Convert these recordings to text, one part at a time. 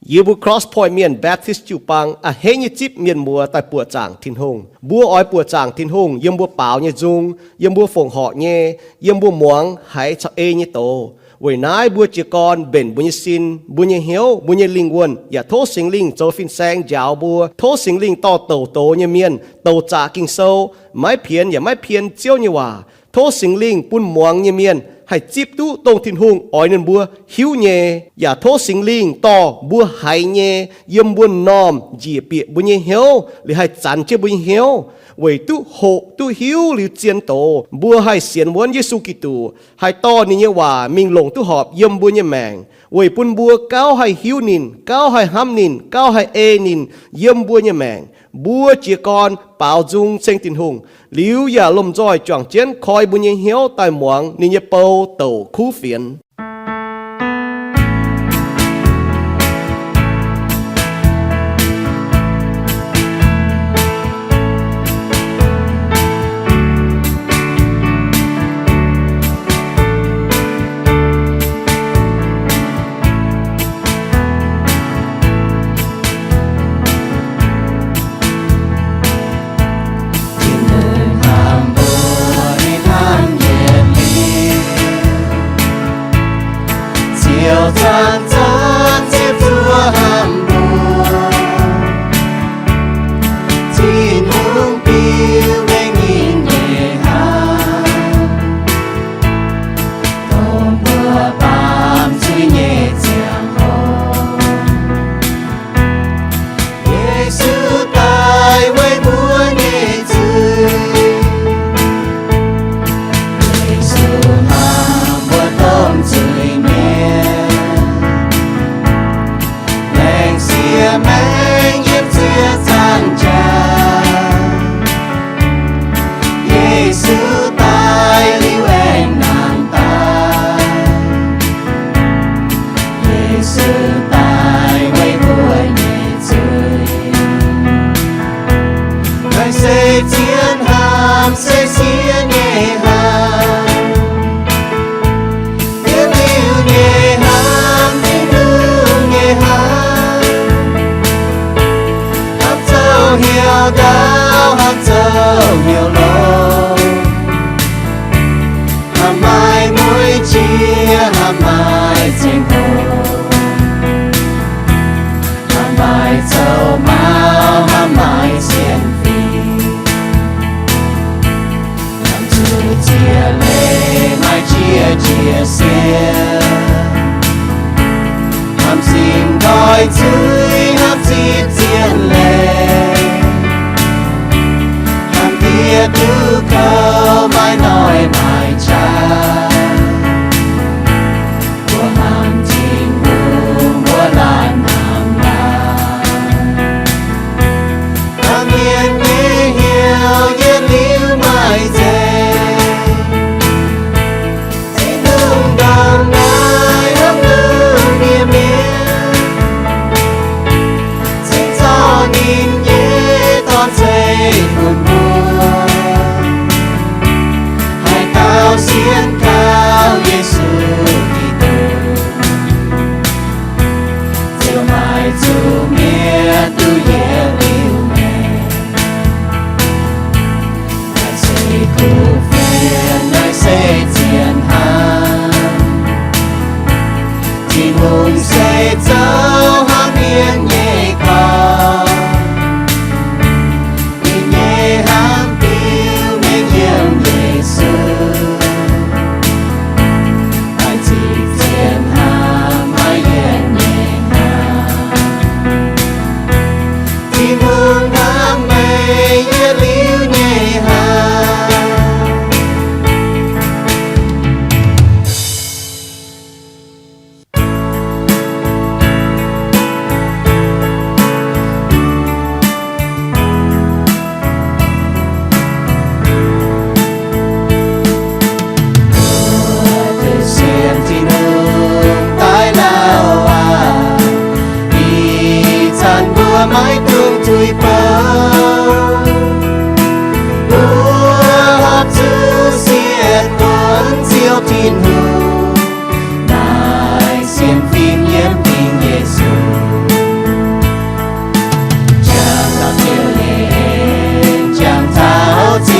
Yie mbuo Cross Point Mienh Baptist jiu-baang a'hneiv nyei zipv mienh muoz daaih buoqc zaangc Tin-Hungh. Mbuo oix buoqc zaangc Tin-Hungh yiem mbuo baaux nyei nzung, yiem mbuo fongc horc nyei, yiem mbuo muangx haiz caux ei nyei doz. Weic naaiv mbuo jiez gorn mbenc mbuo nyei sin, mbuo nyei hnyouv, mbuo nyei lingh wuonh, yaac tov Singx Lingh zoux fin-saeng njaaux mbuo. Tov Singx Lingh dorh douc doz nyei mienh, douc zaqc Ging-Sou, maiv pienx yaac maiv pien Ziouv nyei waac. Tov Singx Lingh bun muangx nyei mienh haih zipv duqv dongh Tin-Hungh oix ninh mbuo hiuv nyei. Yaac tov Singx Lingh dorh mbuo haiz nyei yiem mbuo m'normh njiec bieqc mbuo nyei hnyouv, liuz haih zanx jienv mbuo nyei hnyouv, weic duqv hoqc duqv hiuv liuz zien doz, mbuo haih sienx wuonv Yesu Giduc, haih dorh ninh nyei waac mingh longc duqv horpc yiem mbuo nyei maengc, weic bun mbuo gauh haih hiuv ninh, gauh haih hnamv ninh, gauh haih ei ninh yiem mbuo nyei maengc. Mbuo jiez gorn baaux nzung ceng Tin-Hungh, liuz yaac lomh nzoih juangc jienv koi mbuo nyei hnyouv daaih muangx ninh nyei bou douc kuv fienx. Tin-Hungh hnamv mbuo, ninh hnamv yietc liuz, ziouc zanc-zanc ziepc zuoqv hnamv mbuo. Tin-Hungh biux mengh ninh nyei hnamv, dongh mbuo baamz zuiz nyei ziangh hoc. Yesu daaih weic mbuo nyei zuiz. Yesu hnamv mbuo domh zuiz-mienh, laengz sieqv maengc yiem ziec zaangc jaax. Yesu daaih liuz aengx nangh daaih. Yesu daaih weic mbuo nyei zuiz. Naaiv se zien hnamv, se siev nyei hnamv. Yietc liuz nyei hnamv, Tin-Hungh nyei hnamv. Hnamv zoux hnyouv ndaauv, hnamv zoux hnyouv longx. Hnamv maaih mueiz jiex, hnamv maaih ziangh hoc. Hnamv maaih zoux maux, hnamv maaih sienx fim. Hnamv zuqc ziex leiz maaih jiex jiex sienx. Hnamv zingh nqoi zuiz, hnamv zipv zien leiz. Hnamv diev duqv kouv maaih noic maaih qaqv. Mbuo hnamv Tin-Hungh, mbuo laanh hnamv laanh. Hnamv mienh nyei hnyouv yietc liuz maaih nzengc. Tin-Hungh ndongc naaiv hnamv lungh ndiev mienh.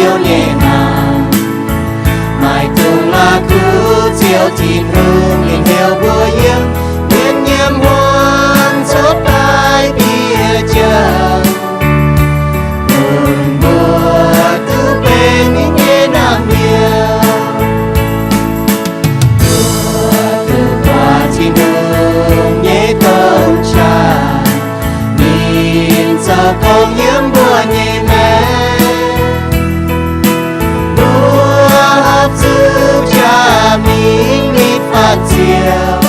Ziouv nyei hnaangx. Maiv dungx la'kuqv Ziouv Tin-Hungh, ninh heuc mbuo yiem, mienh yiem wuonh cuotv daaih bieqc jauv, bun mbuo duqv benx ninh nyei naamh nyouz. Mbuo duqv buatc Tin-Hungh nyei domh qaqv, ninh zoux gong yiem mbuo nyei maengc. Mbuo horpc zuqc jaa-mingh nitv fatv Ziouv,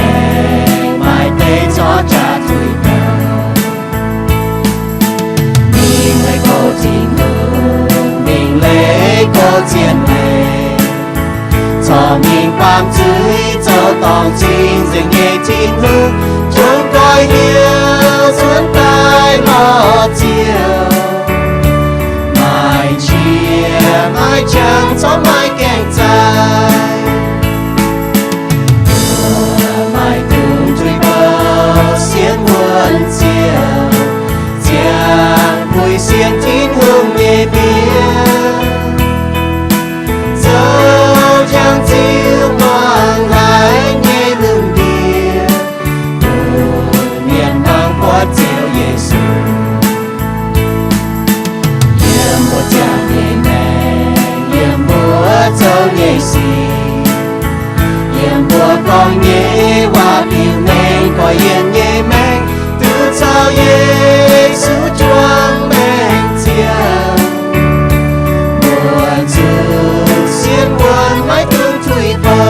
aengx maaih deix corc jaa tuix dauh. Mingh leiz goux Tin-Hungh, mingh leiz goux zien leiz, corc mingh baamz zuiz zoux dorngc cing-nzengc nyei Tin-Hungh, zungv goiv hiuv cuotv daaih lorz Ziouv. Maaih qiex maaih qangx corc maaih gaengh zaih. Mbuo maiv dungx tuix bouh sienx wuonh Ziouv, ziangh puix sienx Tin-Hungh nyei mienh, zoux jangx ziux muangx haiz nyei lungh ndiev, bun mienh muangx buatc Ziouv Yesu. Yiem mbuo ziangh nyei maengc, yiem mbuo zoux nyei sic, yiem mbuo gorngv nyei waac biux mengh gorx-youz nyei maengc, duqv caux Yesu juangc maengc ziangh. Mbuo zuqc sienx wuonh maiv dungx tuix bouh.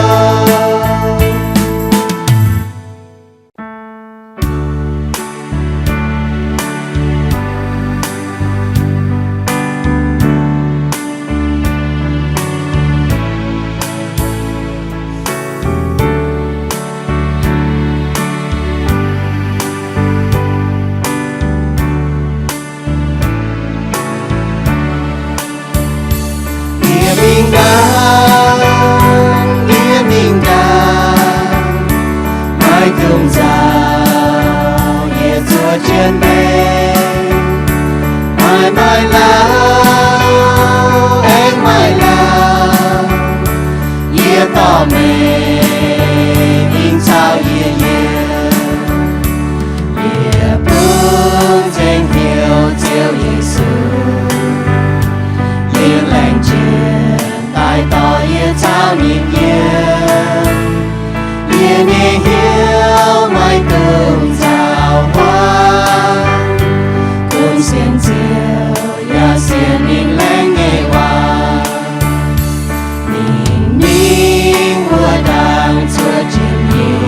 Yie mingh ndaangc, yie mingh ndaangc, maiv dungx nzauh, yie zuov jienv mengh. Maaih maaih lauh, aengx maaih lauh, yie dorh meih mingh caux yie yiem. Yie bun nzengc heuc Ziouv Yesu, yie laengz zingh daaih dorh yie caux ninh yiem. Yie nyei hnyouv maiv dungx nzauh huaav, bun sienx Ziouv yaac sienx ninh laengz nyei waac. Ninh mingh wuov ndaangc cuotv jiex yie,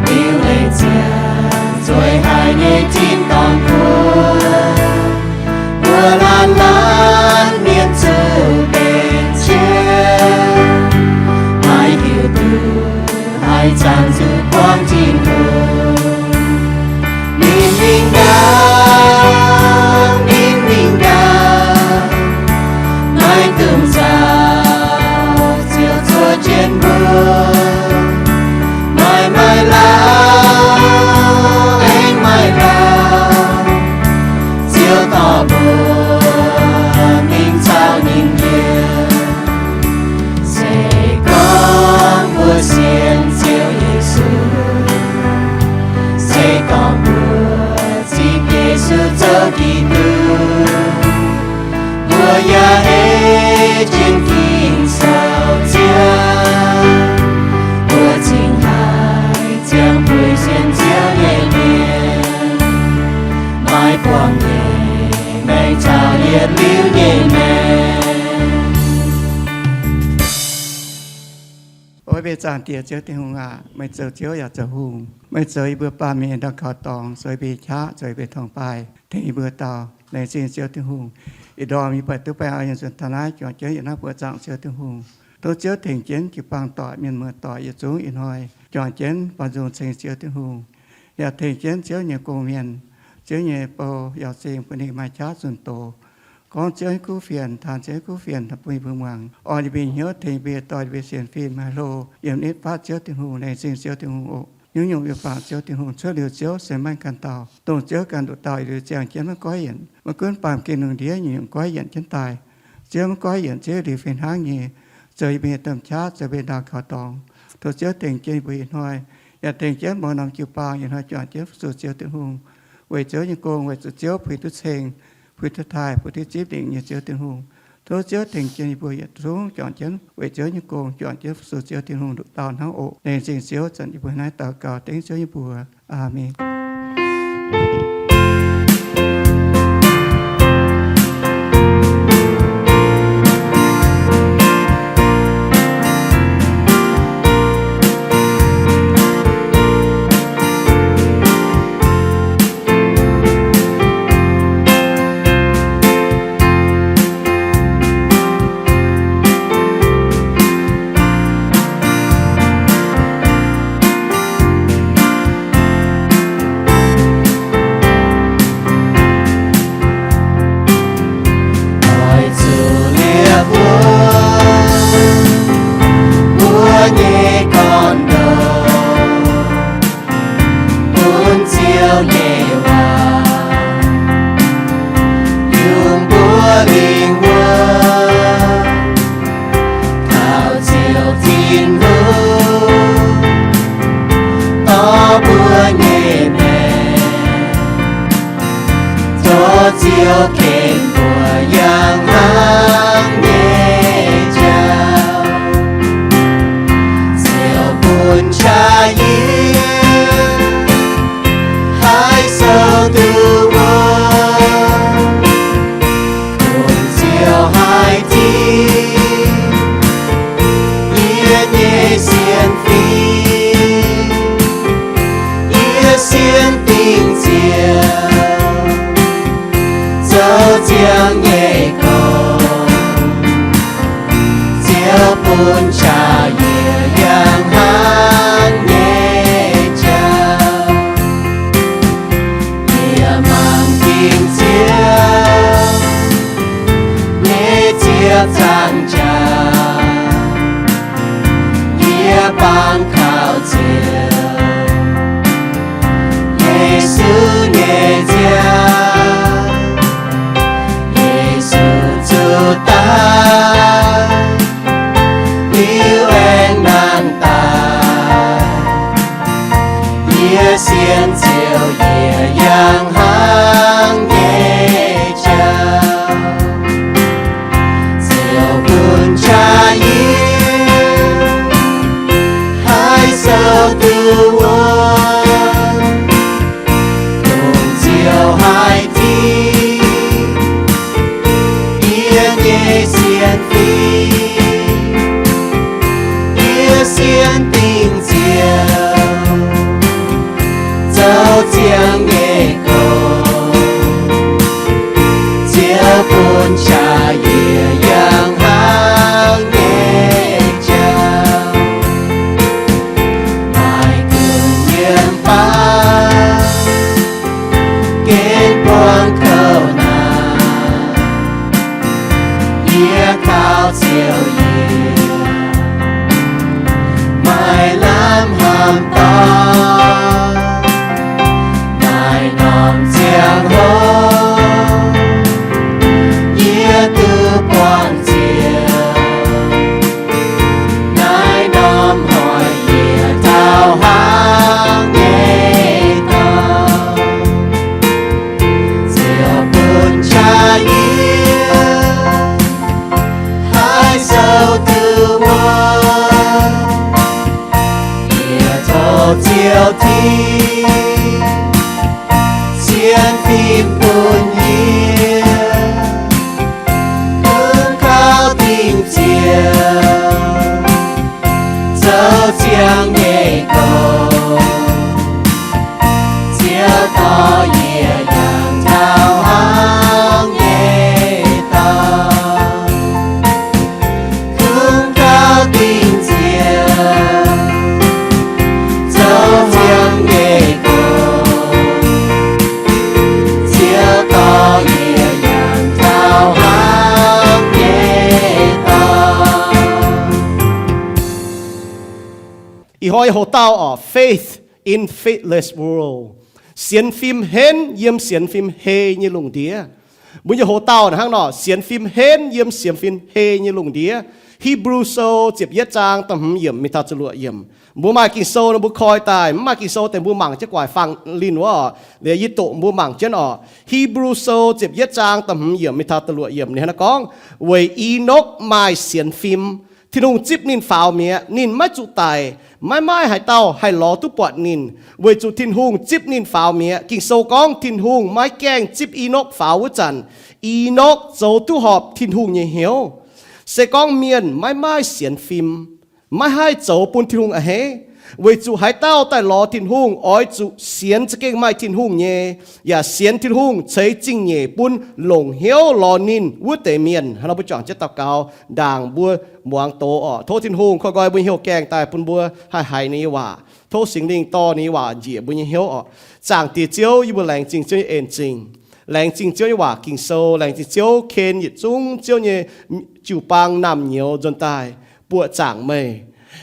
liuz leiz ziangx nzueic haic nyei tin-dorngh kuv. Mbuo laanh laanh mienh zuqc mbenc qiex, maiv hiuv duqv haaix zanc zuqc buangv Tin-Hungh. Ninh mingh ndaangc, ninh mingh ndaangc, maiv dungx nzauh, Ziouv zuov jienv mbuo. Maaih maaih lauh, aengx maaih lauh, Ziouv dorh mbuo mingh caux ninh yiem. Se gorngv mbuo sienx Ziouv Yesu, se gorngv mbuo zipv Yesu zoux Giduc, mbuo yaac ei jienv Ging-Sou nziev. Mbuo cingx haih ziangh buix sienx Ziouv nyei mienh, maiv buangh nyei maengc caux yietc liuz nyei maengc. O mbuo zaangc Diex Ziouv Tin-Hungh aac, meih zoux Ziouv yaac zoux Hungh. Meih zoux yie mbuo baamh mienh ndau kaux dorngx, zoux yie mbuo qaqv, zoux yie mbuo torngv-baaih, tengx yie mbuo dauh. Laengz zingh Ziouv Tin-Hungh, ih ndorm yie buatc duqv baengh orn yiem nzuonx taux naaiv, juangc jienv yiem naaiv buoqc zaangc Ziouv Tin-Hungh. Tov Ziouv tengx jienv jiu-baang doic, mienh muoz doic yietc zungv ih hnoi juangc jienv baaux nzung ceng Ziouv Tin-Hungh, yaac tengx jienv Ziouv nyei gong-mienh, Ziouv nyei bou yaac zengx bun ninh maaih qaqv zunh doz, gorngv Ziouv nyei kuv fienx, taanx Ziouv nyei kuv fienx bun yie mbuo muangx, orn yie mbuo hnyouv, tengx yie mbuo, dorh yie mbuo sienx fim haaix hlo yiem nitv fatv Ziouv Tin-Hungh. Laengz zingh Ziouv Tin-Hungh oc. Nyungc-nyungc yie bangc Ziouv Tin-Hungh cuotv liuz Ziouv se maaih ganh dauh, dongh Ziouv ganh nduqc dauh yietc liuz ziangh jienv maiv goiv yienc. Maiv gunv baamh gen lungh ndiev nyungc-nyungc goiv yienc jienv daaih, Ziouv maiv goiv yienc, Ziouv liuz fih hnangv nyei, zoux yie mbuo nyei domh qaqv, zoux mbuo nyei ndaauh kaux dorngx. Tov Ziouv tengx jienv yie mbuo ih hnoi, yaac tengx jienv mouz norm jiu-baang ih hnoi juangc jienv fu-sux Ziouv Tin-Hungh, weic Ziouv nyei gong, weic zuqc Ziouv puix duqv ceng, puix duqv taaih, puix duqv zipv lingc nyei Ziouv Tin-Hungh. Tov Ziouv tengx jienv yie mbuo yietc zungv juangc jienv weic Ziouv nyei gong, juangc jienv fu-sux Ziouv Tin-Hungh nduqc dauh hnangv oc. Laengz zingh Ziouv, zanc yie mbuo naaiv daux gaux dengv Ziouv nyei mbuox. Aamen. Oix zuqc liepc wuov mbuo nyei gorn-ndoqv, bun Ziouv nyei waac yungz mbuo lingh wuov. Kaux Ziouv Tin-Hungh dorh mbuo nyei maengc, tov Ziouv ken mbuo yangh hnangv nyei jauv. Ziouv bun qaqv yie haih sou duqv wuov, dongh Ziouv haih tingx yie nyei sienx fim, yie sienx dingc Ziouv zoux ziangh nyei gorx. Ziouv bun qaqv yie yangh hnangv nyei jauv. Yie mangc gengh Ziouv nyei ziepc nzaangc jaax, yie bangc kaux Ziouv Yesu nyei nziaamv. Yesu zuqc daaih liuz aengx nangh daaih, yie sienx Ziouv yie yangh hnangv nyei jauv. Ziouv bun qaqv yie haih sou duqv wuov, dongh Ziouv haih tingx yie nyei sienx fim, yie sienx dingc Ziouv zoux ziangh nyei gorx. Ziouv bun qaqv yie yangh hnangv nyei jauv. Maaih gu'nyuoz baamh gen buangh kouv naaic, yie kaux Ziouv yie maiv lamh hnamv dorngx. Naaiv norm ziangh hoc yie duqv buangh Ziouv. Naaiv norm hnoi yie taux hnangv nyei dorngx. Ziouv bun qaqv yie haih sou duqv wuov, yie tov Ziouv Tin-Hungh sienx fim bun yie, kungx kaux dingc Ziouv zoux ziangh nyei gorx. Ziouv dorh yie yangh taux hnangv nyei dorngx, kungx kaux dingc Ziouv zoux ziangh nyei gorx. Ziouv dorh yie yangh taux hnangv nyei dorngx. Ih hnoi hoc dauh orqc, Faith in faithless world. Sienx fim henv yiem sienx fim hei nyei lungh ndiev. Mbuo nyei hoc-dauh hnangv nor, sienx fim henv yiem sienx fim hei nyei lungh ndiev. Hipv^lu Sou ziepc yietv zaang da'hmz yiemc mingh taux ziepc luoqc yiemc. Mbuo maaih Ging-Sou nor mbuo koi daaih, mv maaih Ging-Sou deix mbuo mangc jienv guaix fang linh wuov oc. Liuz yie doqc mbuo mangc jienv oc. Hipv^lu Sou ziepc yietv zaang da'hmz yiemc mingh taux da'luoqc yiemc ninh hnangv naaiv gorngv, weic Enokv maaih sienx fim, Tin-Hungh zipv ninh faaux mi'aqv. Ninh maiv zuqc daic, maiv maaih haaix dauh haih lorz duqv buatc ninh, weic zuqc Tin-Hungh zipv ninh faaux mi'aqv. Ging-Sou gorngv Tin-Hungh maiv gaengh zipv Enokv faaux wuov zanc, Enokv zoux duqv horpc Tin-Hungh nyei hnyouv. Se gorngv mienh maiv maaih sienx fim, maiv haih zoux bun Tin-Hungh a'hneiv, weic zuqc haaix dauh daaih lorz Tin-Hungh oix zuqc sienx za'gengh maaih Tin-Hungh nyei, yaac sienx Tin-Hungh ceix zingh nyeic bun longc hnyouv lorz ninh wuov deix mienh. Hnangv nor mbuo juangc jienv daux gaux ndaangc mbuo muangx doz oc. Tov Tin-Hungh koi nqoi mbuo nyei hnyouv gaengh daaih bun mbuo haih haiz ninh nyei waac. Tov Singx Lingh dorh ninh nyei waac njiec mbuo nyei hnyouv oc. Zaangc Diex Ziouv, yie mbuo laengz zingh Ziouv nyei en-zingh, laengz zingh Ziouv nyei waac Ging-Sou, laengz zingh Ziouv ken yietc zungv Ziouv nyei jiu-baang naamh nyouz nzuonx daaih buoqc zaangc meih.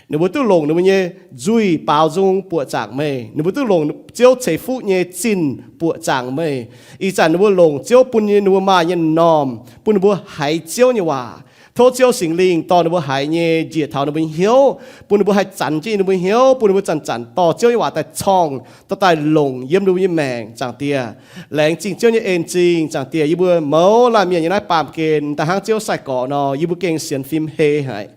Ninh mbuo duqv longc ninh mbuo nyei nzuih baaux nzung buoqc zaangc meih. Ninh mbuo duqv longc Ziouv ceix fuqv nyei zinh buoqc zaangc meih. Ih zanc ninh mbuo longc Ziouv bun ninh mbuo maaih nyei m'normh bun ninh mbuo haiz Ziouv nyei waac. Tov Ziouv Singx Lingh dorh ninh mbuo haiz nyei njiec taux ninh mbuo nyei hnyouv, bun ninh mbuo haih zanc jienv ninh mbuo nyei hnyouv, bun ninh mbuo zanc-zanc dorh Ziouv nyei waac daaih corngh, dorh daaih longc yiem ninh mbuo nyei maengc, Zaangc Diex. Laengz zingh Ziouv nyei en-zingh, Zaangc Diex. Yie mbuo mouz laanh mienh yiem naaiv baamh gen, da'hnangv Ziouv sai-gorx nor, yie mbuo gengh sienx fim hei haic,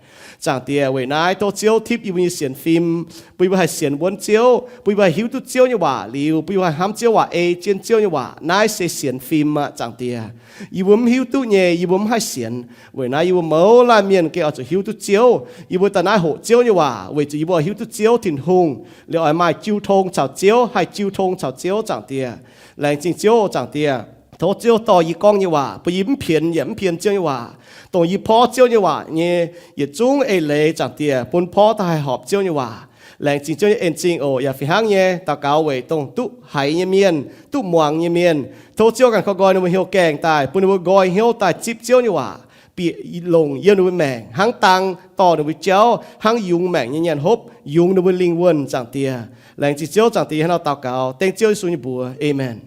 Zaangc Diex. Weic naaiv tov Ziouv tipv yie mbuo nyei sienx fim, bun yie mbuo haih sienx wuonv Ziouv, bun yie mbuo haih hiuv duqv Ziouv nyei waac liuz, bun yie mbuo haih hnamv Ziouv waac, ei jienv Ziouv nyei waac. Naaiv se sienx fim aqv, Zaangc Diex. Yie mbuo mv hiuv duqv nyei, yie mbuo mv haih sienx. Weic naaiv yie mbuo mouz laanh mienh gengh oix zuqc hiuv duqv Ziouv. Yie mbuo daaih naaiv hoqc Ziouv nyei waac weic zuqc yie mbuo hiuv duqv Ziouv Tin-Hungh, liuz oix maaih jiu tong caux Ziouv, haih jiu tong caux Ziouv, Zaangc Diex. Laengz zingh Ziouv, Zaangc Diex. Tov Ziouv dorh yie gorngv nyei waac bun yie mv pienx yaac mv pienx Ziouv nyei waac, dongh yie porv Ziouv nyei waac nyei yietc zungv eix leiz, Zaangc Diex, bun porv daaih haih horpc Ziouv nyei waac. Laengz zingh Ziouv nyei en-zingh oc. Yaac fih hnangv nyei daux gaux weic dongh duqv haiz nyei mienh, duqv muangx nyei mienh. Tov Ziouv ganh koi nqoi ninh mbuo hnyouv gaengh daaih, bun ninh mbuo nqoi hnyouv daaih zipv Ziouv nyei waac, bieqc longc yiem ninh mbuo maengc hnangv dang dorh ninh mbuo jauv, hnangv yungz maengc nyei nyaanh hopv yungz ninh mbuo lingh wuonh, Zaangc Diex. Laengz zingh Ziouv, Zaangc Diex, hnangv nor daux gaux dengv Ziouv Yesu nyei mbuox. Aamen.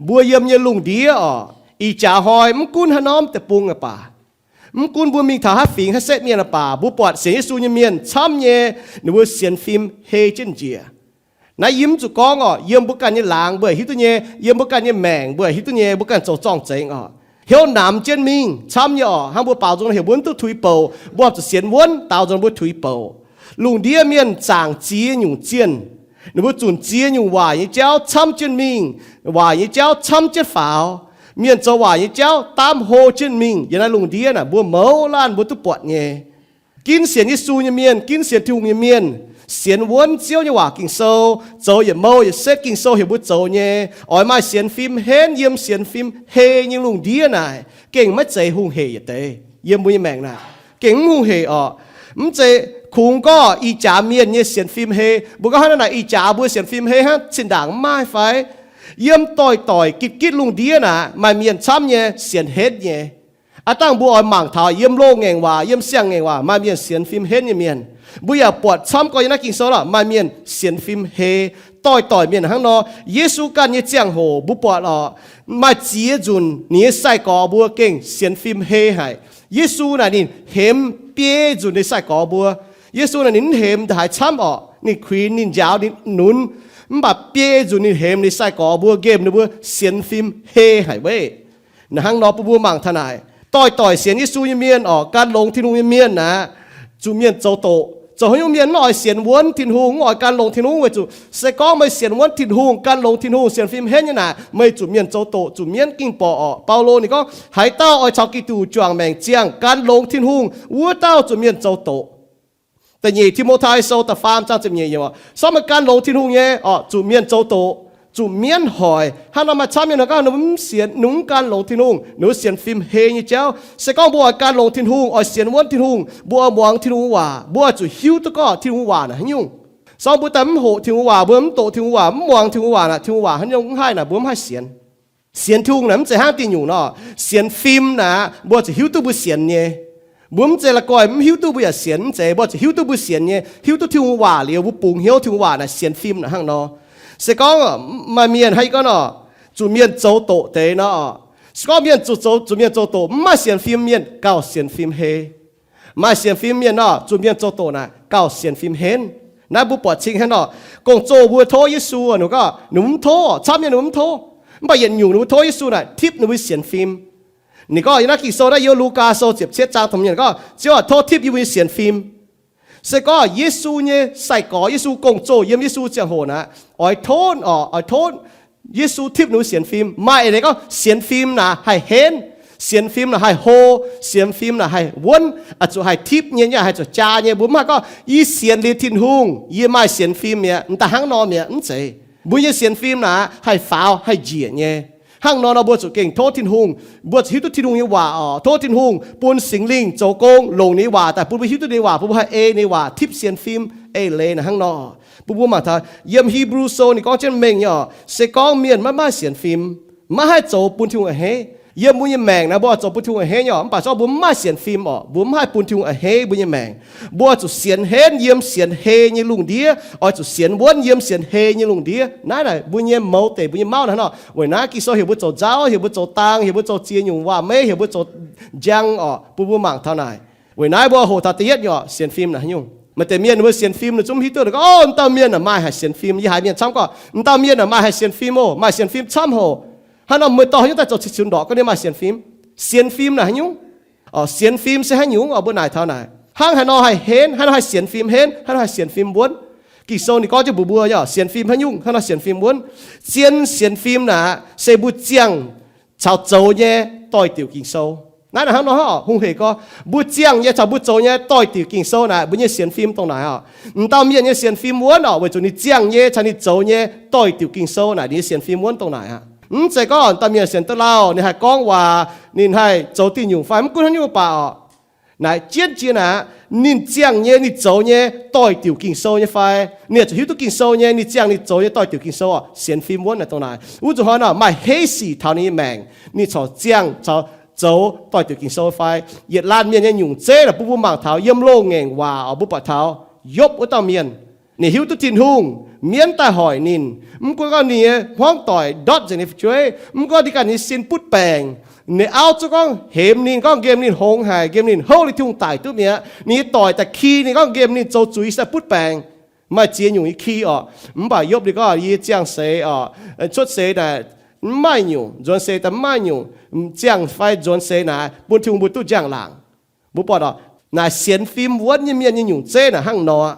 Mbuo yiem nyei lungh ndiev oc, ih jaax hnoi mv gunv haaix norm deic-bung aqv baac, mv gunv mbuo mingh taux haaix fingx haaix setv mienh aqv baac, mbuo buatc sienx Yesu nyei mienh camv nyei, ninh mbuo sienx fim hei jienv njiec. Naaiv yie mv zuqc gorngv oc, yiem mbuo ganh nyei laangz mbuo hiuv duqv nyei, yiem mbuo ganh nyei maengc mbuo hiuv duqv nyei, mbuo ganh zoux zorng-zengx oc, hnyouv namx jienv mingh camv nyei oc. Hnangv mbuo baaux nzung heuc mbuo mv duqv tuix bouc, mbuo zuqc sienx wuonv daaux nzung mbuo tuix bouc. Lungh ndiev mienh zaangc ziex nyungc zienh. Ninh mbuo zunc ziex nyungc waaic nyei jauv camv jienv mingh, waaic nyei jauv camv jienv faaux. Mienh zoux waaic nyei jauv daamv hlo jienv mingh yiem naaiv lungh ndiev naaic, mbuo mouz laanh mbuo duqv buatc nyei. Ginv sienx Yesu nyei mienh, ginv sienx Tin-Hungh nyei mienh, sienx wuonv Ziouv nyei waac Ging-Sou, zoux yietc mouh yietc setv Ging-Sou heuc mbuo zoux nyei, oix maaih sienx fim henv yiem sienx fim hei nyei lungh ndiev naaic, gengh maiv zeiz hungh hec yietc deix yiem mbuo nyei maengc naaic. Gengh mv hungh hec oc. Mv zeiz kungx gorngv ih jaax mienh nyei sienx fim hei, mbuo gorngv hnangv naaic, ih jaax mbuo sienx fim hei hnangv, zinh ndaangc mv maaih fai? Yiem doix-doix gitv-gitv lungh ndiev naaic maaih mienh camv nyei sienx henv nyei. Aav dangh mbuo oix mangc taux yiem loz-ngaengc waac, yiem siang-ngaengc waac maaih mienh sienx fim henv nyei mienh. Mbuo yaac buatc camv gorx yiem naaiv Ging-Sou lorqc, maaih mienh sienx fim hei. Doix-doix mienh hnangv nor. Yesu ganh nyei ziangh hoc mbuo buatc oc, maaih ziex nzunc ninh nyei sai-gorx mbuo gengh sienx fim hei haic. Yesu naaic ninh hemx biei nzunc ninh sai-gorx mbuo. Yesu naaic ninh mv hemx ndaaih haaix camv oc. Ninh kuinx, ninh njaaux, ninh nunz. Mv baac biei nzunc ninh hemx ninh sai-gorx mbuo, nqemh ninh mbuo sienx fim hei haic weiv. Naaiv hnangv nor bun mbuo mangc taux naaic, doix-doix sienx Yesu nyei mienh oc, gan longx Tin-Hungh nyei mienh aqv, zuqc mienh zoux doqc. Zoux haaix nyungc mienh mv oix sienx wuonv Tin-Hungh, mv oix gan longx Tin-Hungh? Weic zuqc se gorngv meih sienx wuonv Tin-Hungh, gan longx Tin-Hungh, sienx fim henv nyei naaic, meih zuqc mienh zoux doqc, zuqc mienv gengh borqc oc. Baulo ninh gorngv, haaix dauh oix caux Giduc juangc maengc ziangh, gan longx Tin-Hungh, wuov dauh zuqc mienh zoux doqc. Da'nyeic Ti^mo^tai Sou da'faam zaang ziepc nyeic yiemc oc. Se gorngv meih gan longx Tin-Hungh nyei oc, zuqc mienh zoux doqc, zuqc mienv hoic. Hnangv nor maaih camv mienh nor gorngv ninh mv sienx, ninh mv gan longx Tin-Hungh, ninh mbuo sienx fim hei nyei jauv. Se gorngv mbuo oix gan longx Tin-Hungh, oix sienx wuonv Tin-Hungh, mbuo oix muangx Tin-Hungh waac, mbuo oix zuqc hiuv duqv gorngv Tin-Hungh waac naaic haaix nyungc. Se gorngv mbuo daaih mv hoqc Tin-Hungh waac, mbuo mv doqc Tin-Hungh waac, mv muangx Tin-Hungh waac naaic, Tin-Hungh waac haaix nyungc mv haih naaic, mbuo mv haih sienx. Sienx Tin-Hungh naaic mv zeiz hnangv diuh nyungc nor. Sienx fim naaic, mbuo zuqc hiuv duqv mbuo sienx nyei. Mbuo mv zeiz la'guaih mv hiuv duqv mbuo yaac sienx, mv zeiz. Mbuo zuqc hiuv duqv mbuo sienx nyei, hiuv duqv Tin-Hungh waac liuz, mbuo bungx hnyouv Tin-Hungh waac naaic sienx fim naaic hnangv nor. Se gorngv maaih mienh hnangv yie gorngv nor, zuqc mienh zoux doqc deix nor, se gorngv mienh zuqc zoux, zuqc mienh zoux doqc mv maaih sienx fim mienh gauh sienx fim hei. Maaih sienx fim mienh nor, zuqc mienh zoux doqc naaic gauh sienx fim henv. Naaiv mbuo buatc cing hnangv nor, gong-zoh mbuo tov Yesu, ninh gorngv ninh mv tov, camv nyei ninh mv tov. Mv baac yietc nyungc ninh mbuo tov Yesu naaic tipv ninh mbuo sienx fim. Ninh gorngv yiem naaiv Ging-Sou naaiv, yiem Lugaa Sou ziepc cietv zaang tong mienh gorngv, Ziouv aah, tov tipv yie mbuo nyei sienx fim. Se gorngv Yesu nyei sai-gorx, Yesu gong-zoh yiem Yesu ziangh hoc naaic, oix tov oc, oix tov Yesu tipv ninh mbuo sienx fim. Maaih eix leiz gorngv sienx fim naaic haih henv, sienx fim naaic haih hlo, sienx fim naaic haih wuonv, oix zuqc haih tipv nyei, yaac haih zuqc jaa nyei. Mbuo mv haih gorngv, Yie sienx liuz Tin-Hungh, yie maaih sienx fim mi'aqv. M'daaih hnangv nor mi'aqv, mv zeiz. Mbuo nyei sienx fim naaic haih faaux haih njiec nyei. Hnangv nor nor mbuo zuqc gengh tov Tin-Hungh, mbuo zuqc hiuv duqv Tin-Hungh nyei waac oc, tov Tin-Hungh bun Singx Lingh zoux gong longc ninh nyei waac daaih bun mbuo hiuv duqv ninh nyei waac, bun mbuo haih ei ninh nyei waac tipv sienx fim. Eix leiz naaic hnangv nor, bun mbuo mangc taux yiem Hebrew Sou ninh gorngv jienv mengh nyei oc, se gorngv mienh maiv maaih sienx fim, maiv haih zoux bun Tin-Hungh a'hneiv. Yiem mbuo nyei maengc naaic mbuo oix zoux bun Tin-Hungh a'hneiv nyei oc, mv baac se gorngv mbuo mv maaih sienx fim oc, mbuo mv haih bun Tin-Hungh a'hneiv mbuo nyei maengc. Mbuo zuqc sienx henv yiem sienx hei nyei lungh ndiev, oix zuqc sienx wuonv yiem sienx hei nyei lungh ndiev. Naaiv naaic mbuo nyei mouz deic, mbuo nyei mauv naaic hnangv nor. Weic naaiv Ging-Sou heuc mbuo zoux nzauv, heuc mbuo zoux daang, heuc mbuo zoux ziex nyungc waac-meiv, heuc mbuo zoux njang oc, bun mbuo mangc taux naaic. Weic naaiv mbuo hoqc taux da'yietv nyei oc, sienx fim naaic haaix nyungc. Maaih deix mienh mbuo sienx fim ninh zungv mv hiuv duqv, ninh gorngv, Ov, m'dauh mienh naaic maaih haaix sienx fim. Yie haiz mienh camv gorngv, M'dauh mienh naaic maaih haaix sienx fim oc, maaih sienx fim camv hoc. Hnangv nor meih dorh haaix nyungc daaih zoux ceix cunx ndorqc gorngv ninh maaih sienx fim? Sienx fim naaic haaix nyungc? Sienx fim se haaix nyungc oc? Mbuo naaic taux naaic, hnangv haaix nor haih henv, haaix nor haih sienx fim henv, hnangv nor haih sienx fim wuonv? Ging-Sou ninh gorngv jienv mbuox mbuo nyei, sienx fim haaix nyungc, hnangv nor sienx fim wuonv. Zien sienx fim naaic se mbuo ziangh caux zoux nyei doix-diuc Ging-Sou. Naaiv naaic hnangv nor hnangv oc, hungh hec gorngv mbuo ziangh nyei caux mbuo zoux nyei doix-diuc Ging-Sou naaic, mbuo nyei sienx fim dongh naaic oc. M'dauh mienh nyei sienx fim wuonv oc, weic zuqc ninh ziangh nyei caux ninh zoux nyei doix-diuc Ging-Sou naaic, ninh nyei sienx fim wuonv dongh naaic aqv. Mv zeiz gorngv m'dauh mienh sienx duqv lauh, ninh haih gorngv waac, ninh haih zoux diuh nyungc fai mv gunv haaix nyungc baac oc, naaic jienv jiex naaic, ninh ziangh nyei, ninh zoux nyei doix-diuc Ging-Sou nyei fai, ninh zuqc hiuv duqv Ging-Sou nyei, ninh ziangh ninh zoux nyei doix-diuc Ging-Sou oc, sienx fim wuonv naaic dongh naaic. Wuov zuqc hnoi nor maaih heiv sic taux ninh nyei maengc, ninh corc ziangh caux zoux doix-diuc Ging-Sou fai. Yietc laanh mienh nyei nyungc zeiv naaic bun mbuo mangc taux yiem loz-ngaengc waac oc, mbuo buatc taux Yopv wuov dauh mienh. Ninh hiuv duqv Tin-Hungh, mienv daaih hoic ninh. Mv gunv gorngv ninh nyei hmuangv doic ndortv nzengc ninh fu'jueiv, mv gunv ninh ganh nyei sin butv baengc, ninh auv zungv gorngv hemx ninh, gorngv nqemh ninh hngongx haic, nqemh ninh houv liuz Tin-Hungh daic duqv mi'aqv. Ninh nyei doic daaih ki ninh, gorngv nqemh ninh zoux zuiz daaih butv baengc. Maaih ziex nyungc nyei ki oc. Mv baac Yopv ninh gorngv, Yie ziangh seix oc, cuotv seix naaic mv maaih nyungc, nzuonx seix daaih mv maaih nyungc. Ziangh fai nzuonx seix naaic bun Tin-Hungh mbuo duqv njang-laangc. Mbuo buatc oc, naaic sienx fim wuonv nyei mienh nyei nyungc zeiv naaic hnangv nor.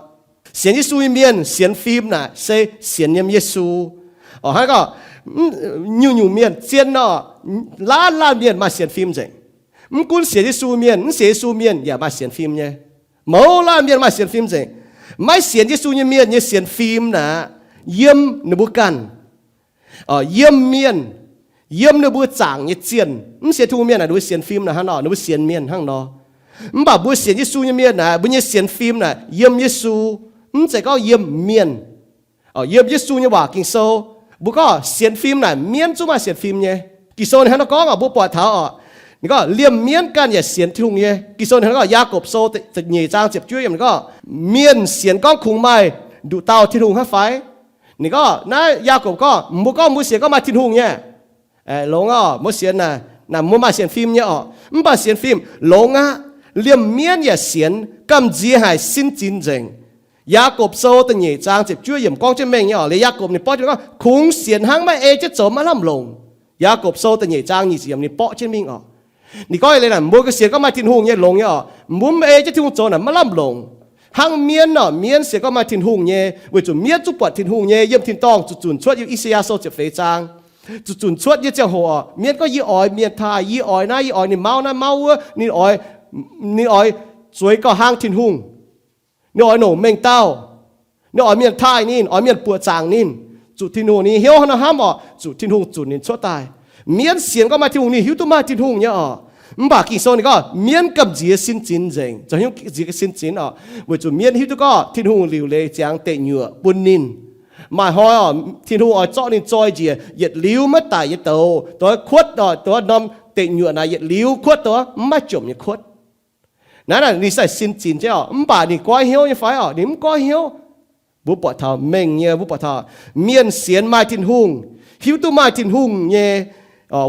Sienx Yesu nyei mienh sienx fim naaic se sienx yiem Yesu. Oc, hnangv gorngv nyungc-nyungc mienh zien nor, laanh laanh mienh maaih sienx fim nzengc. Mv gunv sienx Yesu mienh, mv sienx Yesu mienh yaac maaih sienx fim nyei. Mouz laanh mienh maaih sienx fim nzengc. Maiv sienx Yesu nyei mienh nyei sienx fim naaic, yiem ninh mbuo ganh, yiem mienh, yiem ninh mbuo zaangc nyei zienh. Mv sienx Tin-Hungh mienh naaic ninh mbuo sienx fim naaic hnangv nor, ninh mbuo sienx mienh hnangv nor. Mv baac mbuo sienx Yesu nyei mienh naaic, mbuo nyei sienx fim naaic yiem Yesu, mv zeiz gorngv yiem mienh. Yiem Yesu nyei waac Ging-Sou, mbuo gorngv sienx fim naaic mienv zungv maaih sienx fim nyei. Ging-Sou ninh hnangv nor gorngv oc, mbuo buatc taux oc, ninh gorngv liemh mienv ganh yaac sienx Tin-Hungh nyei. Ging-Sou ninh hnangv nor gorngv, Yaagorpc Sou nyeic zaang ziepc juov yiemc ninh gorngv, mienh sienx gorngv kungx maaih nduqc dauh Tin-Hungh hnangv fai? Ninh gorngv naaiv Yaagorpc gorngv, mbuo gorngv mbuo sienx gorngv maaih Tin-Hungh nyei. Longx oc, mbuo sienx naaic, naaic mbuo maaih sienx fim nyei oc. Mv baac sienx fim longx aqv. Liemh mienv yaac sienx, gamh nziex haic, sin zinx nzengc. Yaagorpc Sou da'nyeic zaang ziepc juov yiemc gorngv jienv mengh nyei oc. Liuz Yaagorpc ninh borqv jienv gorngv, kungx sienx hnangv maiv ei jienv zoux maiv lamh longc. Yaagorpc Sou da'nyeic zaang nyic ziepc yiemc ninh borqv jienv mingh oc. Ninh gorngv eix leiz naaic, mbuo ga'sienx gorngv maaih Tin-Hungh nyei longx nyei oc. Mbuo mv ei jienv Tin-Hungh zoux naaic maiv lamh longc. Hnangv mienv oc, mienv sienx gorngv maaih Tin-Hungh nyei, weic zuqc mienv zungv buatc Tin-Hungh nyei yiem tin-dorngh zuqc zunc cuotv yiem I^saa^yaa Sou ziepc feix zaang. Zuqc zunc cuotv nyei ziangh hoc oc, mienv gorngv, Yie oix mienh taaih, yie oix naaiv, yie oix ninh mauv naaiv mauv wuov, ninh oix, ninh oix zueiz gauh hlang Tin-Hungh. Ninh oix longc mengh dauh. Ninh oix mienh taaih ninh, oix mienh buoqc zaangc ninh. Zuqc Tin-Hungh, ninh hnyouv hnangv nor hnamv oc, zuqc Tin-Hungh zunc ninh cuotv daaih. Mienv sienx gorngv maaih Tin-Hungh, ninh hiuv duqv maaih Tin-Hungh nyei oc. Mv baac Ging-Sou ninh gorngv mienv gamh nziex sin zinx nzengc. Zoux haaix nyungc gamh nziex sin zinx oc? Weic zuqc mienv hiuv duqv gorngv Tin-Hungh liuc leiz ziangx deic-nyuoqc bun ninh. Maaih hnoi oc, Tin-Hungh oix zorqv ninh zoi njiec yietc liuz maiv daic nyei douz, dongh kuotv oc, dongh norm deic-nyuoqc naaic yietc liuz kuotv, dongh maiv jomc nyei kuotv. Naaiv ninh se sin zinx jienv oc, mv baac ninh goiv hnyouv nyei fai oc? Ninh mv goiv hnyouv. Mbuo buatc taux mengh nyei, mbuo buatc taux mienh sienx maaih Tin-Hungh, hiuv duqv maaih Tin-Hungh nyei,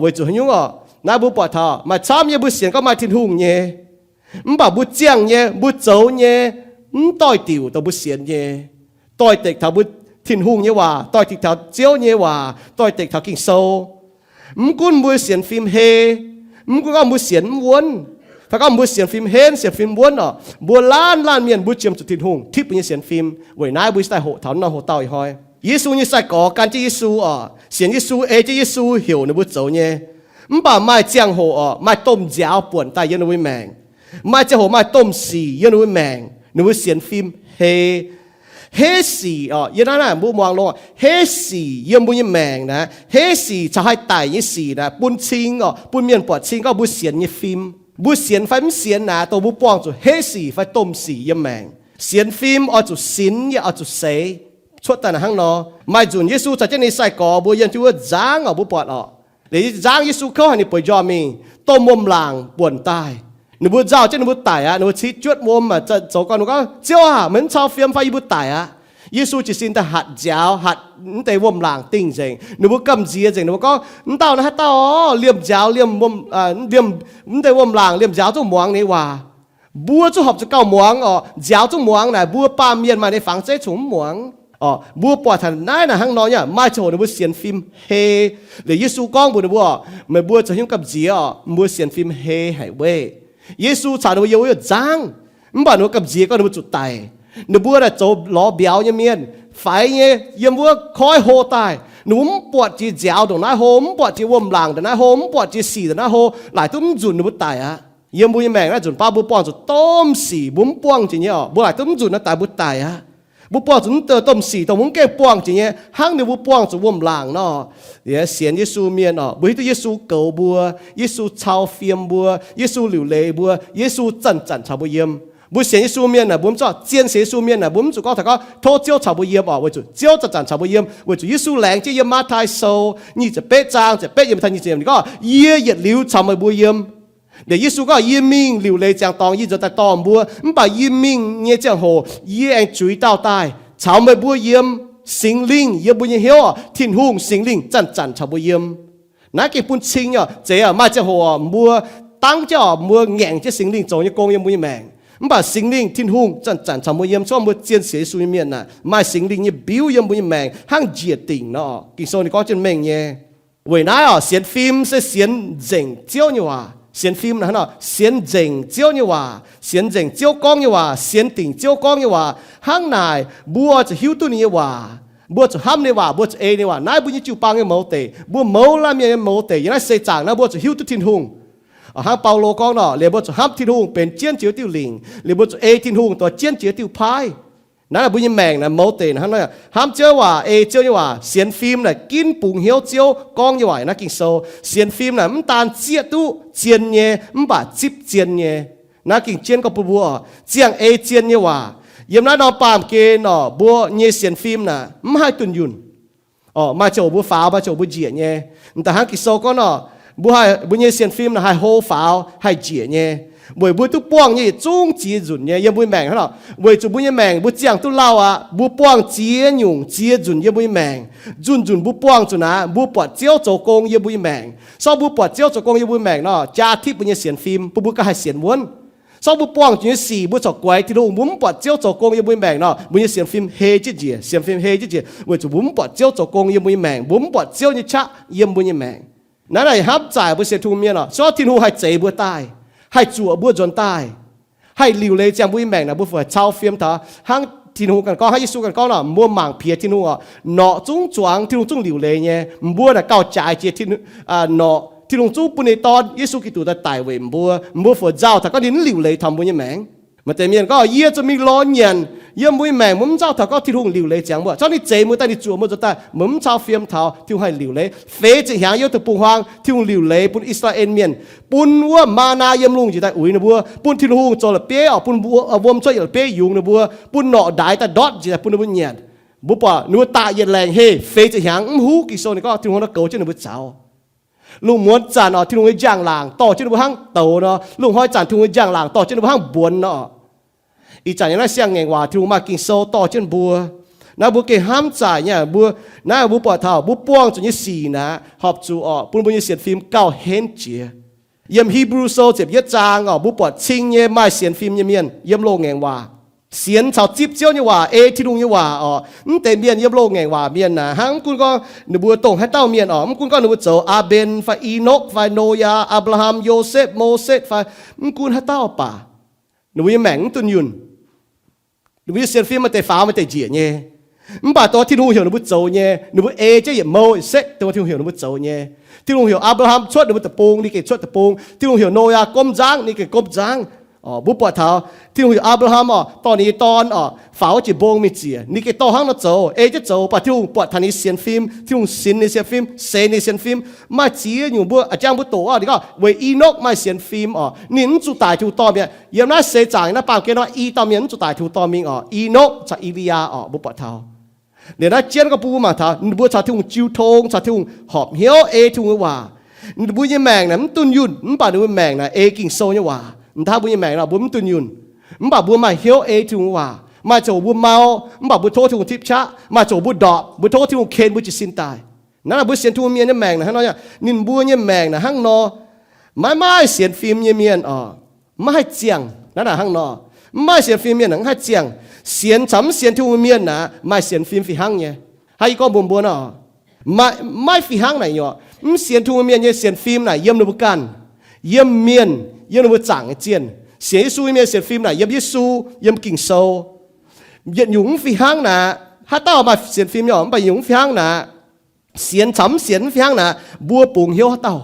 weic zuqc haaix nyungc oc? Naaiv mbuo buatc taux maaih camv nyei mbuo sienx gorngv maaih Tin-Hungh nyei, mv baac mbuo ziangh nyei, mbuo zoux nyei, mv doix-diuc dongh mbuo sienx nyei. Doix-dekc taux mbuo Tin-Hungh nyei waac, doix-dekc taux Ziouv nyei waac, doix-dekc taux Ging-Sou. Mv gunv mbuo sienx fim hei, mv gunv gorngv mbuo sienx mv wuonv, fai gorngv mbuo sienx fim henv, sienx fim wuonv oc, mbuo laanh laanh mienh mbuo ziemx zuqc Tin-Hungh tipv mbuo nyei sienx fim. Weic naaiv mbuo daaih hoqc taux norm hoc-dauh ih hnoi. Yesu nyei sai-gorx gan jienv Yesu oc, sienx Yesu, ei jienv Yesu, heuc ninh mbuo zoux nyei. Mv baac maaih ziangh hoc oc, maaih domh nziaaux buonc daaih yiem ninh mbuo nyei maengc. Maaih ziangh hoc maaih domh sic yiem ninh mbuo maengc, ninh mbuo sienx fim hei. Heiv sic oc, yiem naaiv naaic mbuo muangx longx, heiv sic yiem mbuo nyei maengc naaiv, heiv sic caux haih daic nyei sic naaiv bun cing oc, bun mienh buatc cing gorngv mbuo sienx nyei fim. Mbuo sienx fai mv sienx naaiv, dongh mbuo buangh zuqc heiv sic fai domh sic yiem maengc. Sienx fim oix zuqc sinx yaac oix zuqc seix. Cuotv daaih naaic hnangv nor, maaih nzunc Yesu caux jienv ninh nyei sai-gorx mbuo yiem jienv wuov nzangv oc, mbuo buatc oc. Liuz nzangv Yesu kouv haic, ninh bueix njormh mingh, domh wuom-laangc buonc daaih. Ninh mbuo nzauh jienv ninh mbuo daic aqv. Ninh mbuo citv juotv wuom aac, zoux gorn ninh mbuo gorngv, Ziouv aah! Meih mv cau fiem fai? Yie mbuo daic aqv. Yesu jiez sin daaih hatc nziaaux, hatc mv deix wuom-laangc dingh nzengc. Ninh mbuo gamh nziex nzengc. Ninh mbuo gorngv, Mv dauh naaiv haaix dauh oc? Liemh nziaaux, liemh, liemh, mv deix wuom-laangc, liemh nziaaux zungv muangx ninh waac. Mbuo zungv horpc zuqc gauh muangx oc. Nziaaux zungv muangx naaic, mbuo baamh mienh maaih ninh fangx zeiv cungx mv muangx oc. Mbuo buatc taux naaiv naaic hnangv nor nyei, maaih ziangh hoc ninh mbuo sienx fim hei. Liuz Yesu gorngv mbuox ninh mbuo, Meih mbuo zoux haaix nyungc gamh nziex oc? Mbuo sienx fim hei haic weic. Yesu caux ninh mbuo yiem wuov nzangv, mv baac ninh mbuo gamh nziex gorngv ninh mbuo zuqc daic. Ninh mbuo naaic zoux lorz mbiauz nyei mienh, faix nyei, yiem wuov koiv hlo daaih. Ninh mbuo mv buatc jiex nziaaux ndongc naaiv hlo, mv buatc jiex wuom-laangc ndongc naaiv hlo, mv buatc jiex sic ndongc naaiv hlo, laaic duqv mv nzunc ninh mbuo daic aqv. Yiem mbuo nyei maengc naaiv nzunc baav mbuo buangh zuqc domh sic mbuo mv buangh jiex nyei oc, mbuo laaic duqv mv nzunc naaiv daaih mbuo daic aqv. Mbuo buangh zuqc mv deix domh sic dongh mbuo mv gaengh buangh jiex nyei, hnangv ninh mbuo buangh zuqc wuom-laangc nor. Yie sienx Yesu mienh oc, mbuo hiuv duqv Yesu goux mbuo, Yesu cau fiem mbuo, Yesu liuc leiz mbuo, Yesu zanc-zanc caux mbuo yiem. Mbuo sienx Yesu mienh naaic, mbuo mv zuqc zien sienx Yesu mienh naaic, mbuo mv zuqc gorngv taux gorngv tov Ziouv caux mbuo yiem oc, weic zuqc Ziouv zanc-zanc caux mbuo yiem, weic zuqc Yesu laengz jienv yiem Matv^taai Sou nyic ziepc betv zaang ziepc betv yiem, Matv^taai nyic ziepc yietc gorngv, Yie yietc liuz caux meih mbuo yiem. Liuz Yesu gorngv, Yie mingh liuc leiz ziangx dorngx, yie nzuonx daaih dorh mbuo, mv baac yie mingh nyei ziangh hoc yie aengx zuiz dauh daaih caux meih mbuo yiem. Singx Lingh yiem mbuo nyei hnyouv, Tin-Hungh Singx Lingh zanc-zanc caux mbuo yiem. Naaiv gengh bun cing oc, zeiz oc, maaih ziangh hoc mbuo dangv jienv oc, mbuo ngaengc jienv Singx Lingh zoux nyei gong yiem mbuo nyei maengc. Mv baac Singx Lingh, Tin-Hungh zanc-zanc caux mbuo yiem. Cuotv mbuo zien sienx Yesu nyei mienh naaic, maaih Singx Lingh nyei biuv yiem mbuo nyei maengc hnangv njiec dingc nor. Ging-Sou ninh gorngv jienv mengh nyei. Weic naaiv oc, sienx fim se sienx nzengc Ziouv nyei waac. Sienx fim naaic hnangv nor, sienx nzengc Ziouv nyei waac, sienx nzengc Ziouv gorngv nyei waac, sienx dingc Ziouv gorngv nyei waac. Hnangv naaic mbuo oix zuqc hiuv duqv ninh nyei waac. Mbuo zuqc hnamv ninh nyei waac, mbuo zuqc ei ninh nyei waac. Naaiv mbuo nyei jiu-baang nyei mouz deic, mbuo mouz laanh mienh nyei mouz deic yiem naaiv seix zaangc naaiv, mbuo zuqc hiuv duqv Tin-Hungh. Hnangv Baulo gorngv nor, liuz mbuo zuqc hnamv Tin-Hungh benx jienv jiex diuh lingc, liuz mbuo zuqc ei Tin-Hungh dongh jienv jiex diuh paaiv. Naaiv mbuo nyei maengc naaic mouz deic hnangv nor, hnamv Ziouv waac, ei Ziouv nyei waac, sienx fim naaic ginv bungx hnyouv Ziouv gorngv nyei waac. Naaiv Ging-Sou, sienx fim naaic mv daan zieqv duqv zien nyei, mv baac zipv zien nyei. Naaiv gengh jienv gorngv bun mbuo ziangh ei zien nyei waac. Yiem naaiv norm baamh gen oc, mbuo nyei sienx fim naaic mv haih dunh yunh. Oc, maaih ziangh hoc mbuo faaux, maaih ziangh hoc mbuo njiec nyei. M'daaih hnangv Ging-Sou gorngv nor, mbuo haih, mbuo nyei sienx fim naaic haih hlo faaux, haih njiec nyei. Weic mbuo duqv buangh nyei yietc zungv ziex nzunc nyei yiem mbuo nyei maengc hnangv nor. Weic zuqc mbuo nyei maengc mbuo ziangh duqv lauh aqv, mbuo buangh ziex nyungc ziex nzunc yiem mbuo nyei maengc. Nzunc nzunc mbuo buangh zuqc naaic, mbuo buatc Ziouv zoux gong yiem mbuo nyei maengc. Sortv mbuo buatc Ziouv zoux gong yiem mbuo nyei maengc nor, jaa tipv mbuo nyei sienx fim, bun mbuo ganh haih sienx wuonv. Sortv mbuo buangh zuqc nyei sic mbuo corc guaix Tin-Hungh, mbuo mv buatc Ziouv zoux gong yiem mbuo nyei maengc nor, mbuo nyei sienx fim hei jienv njiec, sienx fim hei jienv njiec, weic zuqc mbuo mv buatc Ziouv zoux gong yiem mbuo nyei maengc, mbuo mv buatc Ziouv nyei qaqv yiem mbuo nyei maengc. Naaiv naaic hnamv zaaic mbuo sienx Tin-Hungh mienh oc, sortv Tin-Hungh haih zeix mbuo daaih, haih zuoqc mbuo nzuonx daaih, haih liuc leiz ziangh mbuo nyei maengc naaic, mbuo fai cau fiem taux hnangv Tin-Hungh ganh gorngv, hnangv Yesu ganh gorngv nor, mbuo mangc piex Tin-Hungh oc, norqc zungv zuangx, Tin-Hungh zungv liuc leiz nyei. Mbuo naaic gauh jaaix jiex norqc, Tin-Hungh zungv bun ninh Dorn Yesu Giduc daaih daic weic mbuo. Mbuo fai nzauh taux gorngv ninh mv liuc leiz taux mbuo nyei maengc. Maaih deix mienh gorngv, Yie zuqc mingh lorz nyanc yiem mbuo nyei maengc. Mbuo mv nzauh taux gorngv Tin-Hungh liuc leiz ziangx mbuo, corc ninh zeix mbuo daaih, ninh zuoqc mbuo nzuonx daaih, mbuo mv cau fiem taux Tin-Hungh haih liuc leiz. Feix ziepc hnyangx yiem deic-bung huaang, Tin-Hungh liuc leiz bun I^saa^laa^en Mienh, bun wuov maa^naa yiem lungh njiec daaih uix ninh mbuo, bun Tin-Hungh zoux la'bieiv oc, bun wuom cuotv yietc la'bieiv yungz ninh mbuo, bun norqc ndaix daaih ndortv njiec daaih bun ninh mbuo nyanc. Mbuo buatc ninh mbuo daaih yietc laengc heh feix ziepc hnyangx mv huv Ging-Sou ninh gorngv Tin-Hungh nor goux jienv ninh mbuo zaux. Lungh muonz zanc oc, Tin-Hungh nyei njang-laangc dorh jienv ninh mbuo hnangv douz nor. Lungh hnoi zanc Tin-Hungh nyei njang-laangc dorh jienv ninh mbuo hnangv mbuonx nor. Ih zanc yiem naaiv siang-ngaengc waac Tin-Hungh maaih Ging-Sou dorh jienv mbuo. Naaiv mbuo gengh hnamv zaaic nyei mbuo. Naaiv mbuo buatc taux mbuo buangh zuqc nyei sic naaic horpc zuqc oc bun mbuo nyei sienx fim gauh henv jiex. Yiem Hipv^lu Sou ziepc yietv zaang oc, mbuo buatc cing nyei maaih sienx fim nyei mienh yiem loz-ngaengc waac sienx caux zipv Ziouv nyei waac, ei Tin-Hungh nyei waac oc. Mv deix mienh yiem loz-ngaengc waac mienh naaic hnangv, mv gunv gorngv ninh mbuo dongh haaix dauh mienh oc, mv gunv gorngv ninh mbuo zoux Aa^mben fai E^nokv fai Noyaa, Apc^laa^ham, Yosepv, Moses fai mv gunv haaix dauh baac, ninh mbuo nyei maengc mv dunh yunh. Ninh mbuo nyei sienx fim maaih deix faaux maaih deix njiec nyei. Mv baac dongh Tin-Hungh heuc ninh mbuo zoux nyei, ninh mbuo ei jienv yietc mouh yietc setv dongh Tin-Hungh heuc ninh mbuo zoux nyei. Tin-Hungh heuc Apc^laa^ham cuotv ninh mbuo deic-bung, ninh gengh cuotv deic-bung. Tin-Hungh heuc Noyaa gomv nzangv, ninh gengh gomv nzangv. Mbuo buatc taux Tin-Hungh heuc Apc^laa^ham oc, dorh ninh nyei dorn oc, faaux wuov jiex mbong mingh ziec, ninh gengh dorh hnangv nor zoux, ei jienv zoux. Mv baac Tin-Hungh buatc taux ninh nyei sienx fim, Tin-Hungh sinx ninh sienx fim, seix ninh sienx fim. Maaih ziex nyungc mbuo a'jang mbuo doqc oc, ninh gorngv weic E^nokv maaih sienx fim oc, ninh mv zuqc daic Tin-Hungh dorh mingh. Yiem naaiv seix zaangc naaiv baamh gen nor i dauh mienh mv zuqc daic Tin-Hungh dorh mingh oc, E^nokv caux E^li^yaa oc, mbuo buatc taux. Liuz naaiv jienv gorngv bun mbuo mangc taux ninh mbuo caux Tin-Hungh jiu tong, caux Tin-Hungh horpc hnyouv ei Tin-Hungh nyei waac. Ninh mbuo nyei maengc naaic mv dunh yunh, mv baac ninh mbuo maengc naaic ei Ging-Sou nyei waac. Mv daaih mbuo nyei maengc naaic mbuo mv dunh yunh, mv baac mbuo maaih hnyouv ei Tin-Hungh nyei waac. Maaih ziangh hoc mbuo mau, mv baac mbuo tov Tin-Hungh tipv qaqv. Maaih ziangh hoc mbuo ndorpc, mbuo tov Tin-Hungh ken mbuo jiez sin daaih. Naaiv naaic mbuo sienx Tin-Hungh mienh nyei maengc naaic hnangv nor, ninh mbuo nyei maengc naaic hnangv nor. Maiv maaih sienx fim nyei mienh oc, maiv haih ziangh. Naaiv naaic hnangv nor, mv maaih sienx fim mienh naaic mv haih ziangh. Sienx caux mv sienx Tin-Hungh mienh naaic maaih sienx fim fih hnangv nyei. Hnangv yie gorngv mbuox mbuo nor, maiv fih hnangv naaic nyuoqc. Mv sienx Tin-Hungh mienh nyei sienx fim naaic yiem ninh mbuo ganh, yiem mienh, yiem ninh mbuo zaangc nyei zienh. Sienx Yesu nyei mienh sienx fim naaic yiem Yesu, yiem Ging-Sou. Yietc nyungc mv fih hnangv naaic. Haaix dauh maaih sienx fim nyei oc, mv baac yietc nyungc mv fih hnangv naaic. Sienx caux mv sienx mv fih hnangv naaic, mbuo bungx hnyouv haaix dauh?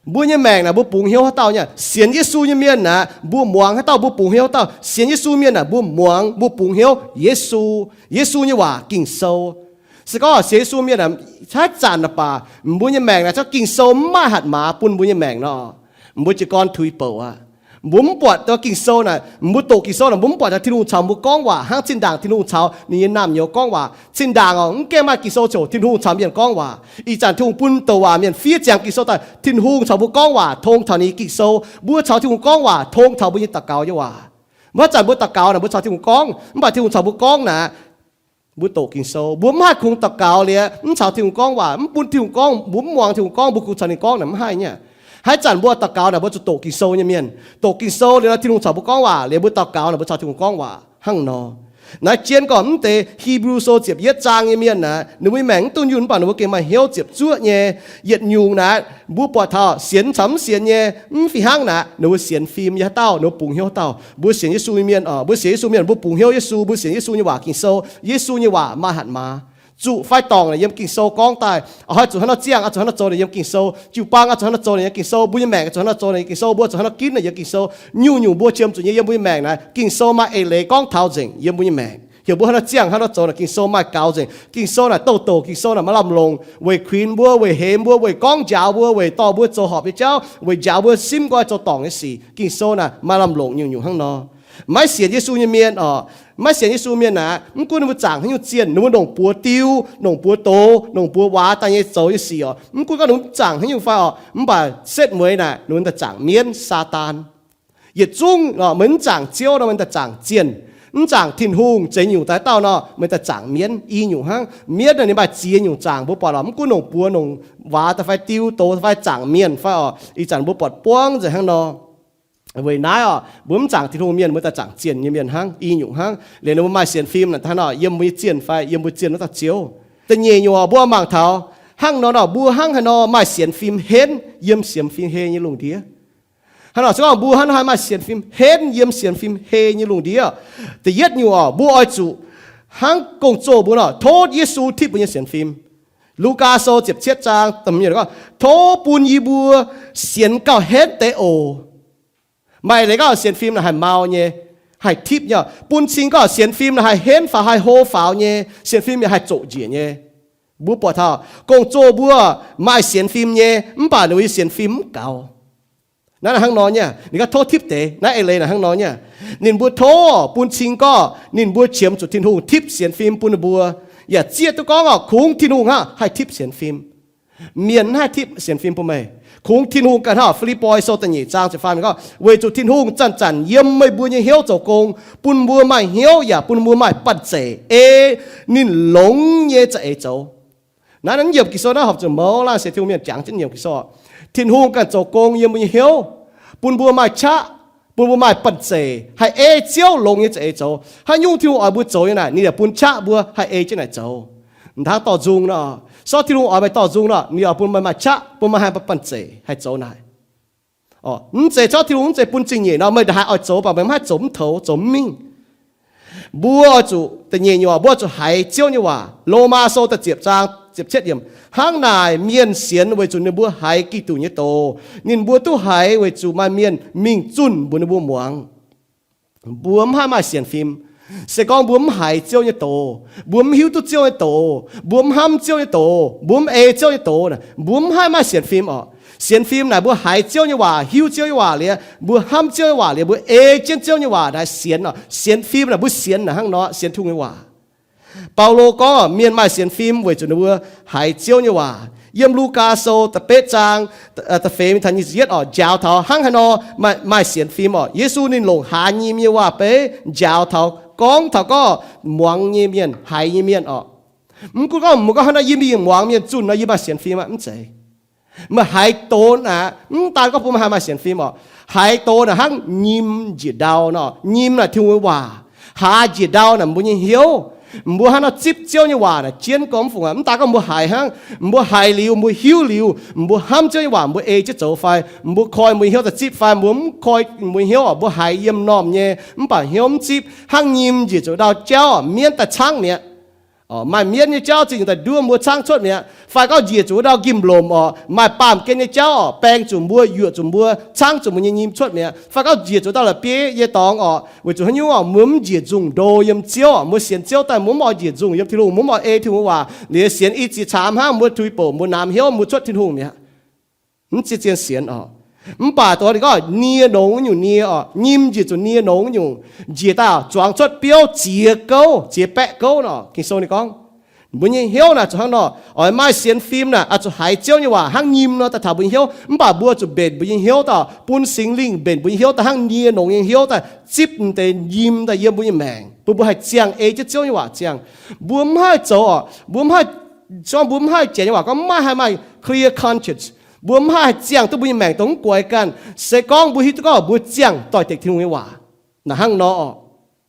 Mbuo nyei maengc naaic mbuo bungx hnyouv haaix dauh nyei? Sienx Yesu nyei mienh naaic mbuo muangx haaix dauh, mbuo bungx hnyouv haaix dauh? Sienx Yesu mienh naaic mbuo muangx, mbuo bungx hnyouv Yesu, Yesu nyei waac Ging-Sou. Se gorngv sienx Yesu mienh naaic haaix zanc naaic baac mbuo nyei maengc naaic zungv Ging-Sou mv maaih hatc maaz bun mbuo nyei maengc nor, mbuo jiez gorn tuix bouc aqv. Mbuo mv buatc dongh Ging-Sou naaic, mbuo doqc Ging-Sou naaic mbuo mv buatc dongh Tin-Hungh caux mbuo gorngv waac hnangv zinh ndaangc Tin-Hungh caux ninh nyei naamh nyouz gorngv waac. Zinh ndaangc oc, mv gaengh maaih Ging-Sou ziouc Tin-Hungh caux mienh gorngv waac. Ih zanc Tin-Hungh bun douc waac mienh fiev ziangx Ging-Sou daaih, Tin-Hungh caux mbuo gorngv waac tong taux ninh nyei Ging-Sou. Mbuo caux Tin-Hungh gorngv waac tong taux mbuo nyei daux gaux nyei waac. Mv baac haaix zanc mbuo daux gaux naaic mbuo caux Tin-Hungh gorngv, mv baac Tin-Hungh caux mbuo gorngv naaic, mbuo doqc Ging-Sou, mbuo mv haih kungx daux gaux liuz mv caux Tin-Hungh gorngv waac, mv bun Tin-Hungh gorngv, mbuo mv muangx Tin-Hungh gorngv, mbuo kungx caux ninh gorngv naaic mv haih nyei. Haaix zanc mbuo daux gaux naaic mbuo zuqc doqc Ging-Sou nyei mienh. Doqc Ging-Sou liuz nor Tin-Hungh caux mbuo gorngv waac liuz mbuo daux gaux naaic mbuo caux Tin-Hungh gorngv waac hnangv nor. Naaiv jienv gorngv mv deix Hipv^lu Sou ziepc yietv zaang nyei mienh naaic, ninh mbuo nyei maengc mv dunh yunh, mv baac ninh mbuo gengh maaih hnyouv ziepc zuoqv nyei. Yietc nyungc naaic mbuo buatc taux sienx caux mv sienx nyei, mv fih hnangv naaic ninh mbuo sienx fim nyei haaix dauh, ninh mbuo bungx hnyouv haaix dauh. Mbuo sienx Yesu nyei mienh oc, mbuo sienx Yesu mienh mbuo bungx hnyouv Yesu, mbuo sienx Yesu nyei waac Ging-Sou. Yesu nyei waac maaih hatc maaz. Zuqc fai dorngc naaic yiem Ging-Sou gorngv daaih. A'hnoi zuqc hnangv nor ziangh, a'hnoi zuqc hnangv nor zoux naaic yiem Ging-Sou. Jiu-baang a'hnoi zuqc hnangv nor zoux naaic yiem Ging-Sou. Mbuo nyei maengc a'hnoi zuqc hnangv nor zoux naaic yiem Ging-Sou. Mbuo zuqc hnangv nor ginv naaic yiem Ging-Sou. Nyungc-nyungc mbuo qiemx zuqc nyei yiem mbuo nyei maengc naaic, Ging-Sou maaih eix leiz gorngv taux nzengc yiem mbuo nyei maengc. Heuc mbuo hnangv nor ziangh, hnangv nor zoux naaic Ging-Sou maaih gaux nzengc. Ging-Sou naaic douh douc, Ging-Sou naaic maaih lamh longc weic kuinx mbuo, weic hemx mbuo, weic gorngv njaaux mbuo, weic dorh mbuo zoux horpc nyei jauv, weic njaaux mbuo simv nqoi zoux dorngc nyei sic. Ging-Sou naaic maaih lamh longc nyungc-nyungc hnangv nor. Maiv sienx Yesu nyei mienh oc, maiv sienx Yesu mienh naaic, mv gunv ninh mbuo zaangc haaix nyungc zienh, ninh mbuo nongc buoz diu, nongc buoz doz, nongc buoz waac daaih nyei zoux nyei sic oc, mv gunv gorngv ninh mbuo zaangc haaix nyungc fai oc, mv baac setv mueiz naaic ninh mbuo daaih zaangc mienv, Saadaan. Yietc zungv meih mv zaangc Ziouv nor meih daaih zaangc zienh, mv zaangc Tin-Hungh, zeix nyungc daaih dauh nor meih daaih zaangc mienv. I nyungc hnangv. Mienv naaic ninh maaih ziex nyungc zaangc, mbuo buatc lorqc, mv gunv nongc buoz, nongc waac daaih fai diu, doz daaih fai zaangc mienh fai oc, ih zanc mbuo buatc buangv nzengc hnangv nor. Weic naaiv oc, mbuo mv zaangc Tin-Hungh mienh, mbuo daaih zaangc zienh nyei mienh hnangv, i nyungc hnangv. Liuz ninh mbuo maaih sienx fim naaic hnangv nor, yiem mbuo nyei zienh fai yiem mbuo zienh wuov dauh Ziouv. Da'nyeic nyungc oc, mbuo mangc taux hnangv nor nor, mbuo hnangv haaix nor maaih sienx fim henv yiem sienx fim hei nyei lungh ndiev. Hnangv nor se gorngv mbuo hnangv haaix nor maaih sienx fim henv yiem sienx fim hei nyei lungh ndiev. Da'yietv nyungc oc, mbuo oix zuqc hnangv gong-zoh mbuo nor, tov Yesu tipv mbuo nyei sienx fim. Lugaa Sou ziepc cietv zaang, tov bun yie mbuo sienx gauh henv deix oc. Maaih leiz gorngv sienx fim naaic haih mau nyei, haih tipv nyei. Bun cing gorngv sienx fim naaic haih henv faaux, haih hlo faaux nyei. Sienx fim yaac haih zoqc njiec nyei. Mbuo buatc taux gong-zoh mbuo maaih sienx fim nyei, mv baac ninh mbuo nyei sienx fim mv gaux. Naaiv hnangv nor nyei, ninh gorngv tov tipv deix. Naaiv eix leiz naaic hnangv nor nyei. Ninh mbuo tov bun cing gorngv ninh mbuo qiemx zuqc Tin-Hungh tipv sienx fim bun ninh mbuo, yaac zieqv duqv gorngv oc, kungx Tin-Hungh hnangv haih tipv sienx fim. Mienh mv haih tipv sienx fim bun meih. Kungx Tin-Hungh ganh hnangv. Fi^lipv^poi Sou da'nyeic zaang ziepc faam ninh gorngv, Weic zuqc Tin-Hungh zanc-zanc yiem meih mbuo nyei hnyouv zoux gong, bun mbuo maaih hnyouv yaac bun mbuo maaih banh zeic ei ninh longx nyei za'eix zoux. Naaiv yiemc Ging-Sou naaiv horpc zuqc mouz laanh sienx Tin-Hungh mienh jangx jienv yiemc Ging-Sou. Tin-Hungh ganh zoux gong yiem mbuo nyei hnyouv, bun mbuo maaih qaqv, bun mbuo maaih banh zeic haih ei Ziouv longx nyei za'eix zoux. Haaix nyungc Tin-Hungh oix mbuo zoux nyei naaic, ninh yaac bun qaqv mbuo haih ei jienv naaic zoux. Hnangv dorh nzung nor, sortv Tin-Hungh oix meih dorh nzung nor, ninh oix bun meih maaih qaqv, bun meih haih banh zeic haih zoux naaic. Mv zeiz sortv Tin-Hungh mv zeiz bun zingh nyeic nor, meih ndaaih haaix oix zoux baac meih mv haih zoux mv toux, zoux mv mingh. Mbuo oix zuqc, da'nyeic nyungc, mbuo oix zuqc haiz Ziouv nyei waac. Lomaa Sou da'ziepc zaang ziepc cietv yiemc, Hnangv naaic mienh sienx weic zuqc ninh mbuo haiz Giduc nyei doz. Ninh mbuo duqv haiz weic zuqc maaih mienh mingh zunh mbuox ninh mbuo muangx. Mbuo mv haih maaih sienx fim, se gorngv mbuo mv haiz Ziouv nyei doz, mbuo mv hiuv duqv Ziouv nyei doz, mbuo mv hnamv Ziouv nyei doz, mbuo mv ei Ziouv nyei doz, mbuo mv haih maaih sienx fim oc. Sienx fim naaic mbuo haiz Ziouv nyei waac, hiuv Ziouv nyei waac liuz, mbuo hnamv Ziouv nyei waac liuz, mbuo ei jienv Ziouv nyei waac naaic sienx oc. Sienx fim naaic mbuo sienx naaic hnangv nor, sienx Tin-Hungh nyei waac. Baulo gorngv mienh maaih sienx fim weic zuqc ninh mbuo haiz Ziouv nyei waac. Yiem Lugaa Sou da'betv zaang da'feix mingh taux nyic ziepc yietv oc, njaaux taux hnangv haaix nor maaih sienx fim oc. Yesu ninh longc hlaax nyim nyei waac-beiv njaaux taux, gorngv taux gorngv muangx nyei mienh, haiz nyei mienh oc. Mv gunv gorngv mbuo gorngv hnangv naaiv yie mingh muangx mienh zunh nor yie maaih sienx fim aqv, mv zeiz. Meih haiz doz aqv, mv daan gorngv bun meih haih maaih sienx fim oc. Haiz doz naaic hnangv nyim njiec ndau nor. Nyim naaic Tin-Hungh nyei waac. Hlaax njiec ndau naaic mbuo nyei hnyouv. Mbuo hnangv nor zipv Ziouv nyei waac naaic jienv gorngv mv fungc aqv. Mv daan gorngv mbuo haiz hnangv, mbuo haiz liuz, mbuo hiuv liuz, mbuo hnamv Ziouv nyei waac, mbuo ei jienv zoux fai mbuo koi mbuo nyei hnyouv daaih zipv fai mbuo mv koi mbuo nyei hnyouv oc, mbuo haiz yiem m'normh nyei mv baac hnyouv mv zipv, hnangv nyim njiec zuqc ndau jauv oc, mienv daaih caangv mi'aqv. Maaih mienv nyei jauv zingh daaih nduov mbuo caangv cuotv mi'aqv. Fai gorngv njiec zuqc wuov ndau njimv-lomc oc, maaih baamh gen nyei jauv oc, baeng zuqc mbuo, yuoqc zuqc mbuo, caangv zuqc mbuo nyei nyim cuotv mi'aqv. Fai gorngv njiec zuqc ndau la'bieiv nyei dorngx oc, weic zuqc haaix nyungc oc, mbuo mv njiec nzungh ndo yiem Ziouv oc, mbuo sienx Ziouv daaih mbuo mv oix njiec nzungh yiem Tin-Hungh, mbuo mv oix ei Tin-Hungh waac liuz sienx i ziex caamx hnangv, mbuo tuix bouc mbuo namx hnyouv mbuo cuotv Tin-Hungh mi'aqv. Mv ziex zien sienx oc. Mv baac dongh ninh gorngv nie nongx nyungc nie oc, nyim njiec zuqc nie nongx nyungc, njiec daaih zuangx cuotv biouv ziex gouv, ziex baeqv gouv nor. Ging-Sou ninh gorngv, mbuo nyei hnyouv naaic zuqc hnangv nor, oix maaih sienx fim naaic, oix zuqc haiz Ziouv nyei waac hnangv nyim nor daaih taux mbuo nyei hnyouv. Mv baac mbuo zuqc mbenc mbuo nyei hnyouv daaih, bun Singx Lingh mbenc mbuo nyei hnyouv daaih hnangv nie nongx nyei hnyouv daaih zipv deix nyim daaih yiem mbuo nyei maengc, bun mbuo haih ziangh ei jienv Ziouv nyei waac ziangh. Mbuo mv haih zoux oc, mbuo mv haih, gorngv mbuo mv haih janx nyei waac gorngv mv maaih haih maaih clear conscience. Mbuo mv haih haih ziangh duqv mbuo nyei maengc dongh mv guaix ganh. Se gorngv mbuo hiuv duqv gorngv mbuo ziangh doix-dekc Tin-Hungh nyei waac, naaic hnangv nor oc.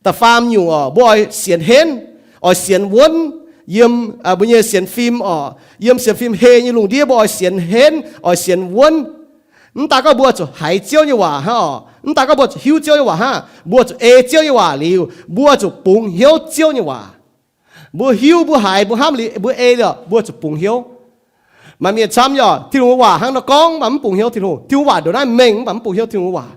Da'faam nyungc oc, mbuo oix sienx henv, oix sienx wuonv. Yiem mbuo nyei sienx fim oc, yiem sienx fim heh nyei lungh ndiev mbuo oix sienx henv, oix sienx wuonv. Mv daan gorngv mbuo zuqc haiz Ziouv nyei waac hnangv oc, mv daan gorngv mbuo zuqc hiuv Ziouv nyei waac hnangv, mbuo zuqc ei Ziouv nyei waac liuz, mbuo zuqc bungx hnyouv Ziouv nyei waac. Mbuo hiuv, mbuo haiz, mbuo hnamv liuz, mbuo ei liuz, mbuo zuqc bungx hnyouv. Maaih mienh camv nyei oc, Tin-Hungh nyei waac hnangv nor gorngv mv baac mv bungx hnyouv Tin-Hungh. Tin-Hungh waac ndongc naaiv mengh mv baac mv bungx hnyouv Tin-Hungh nyei waac.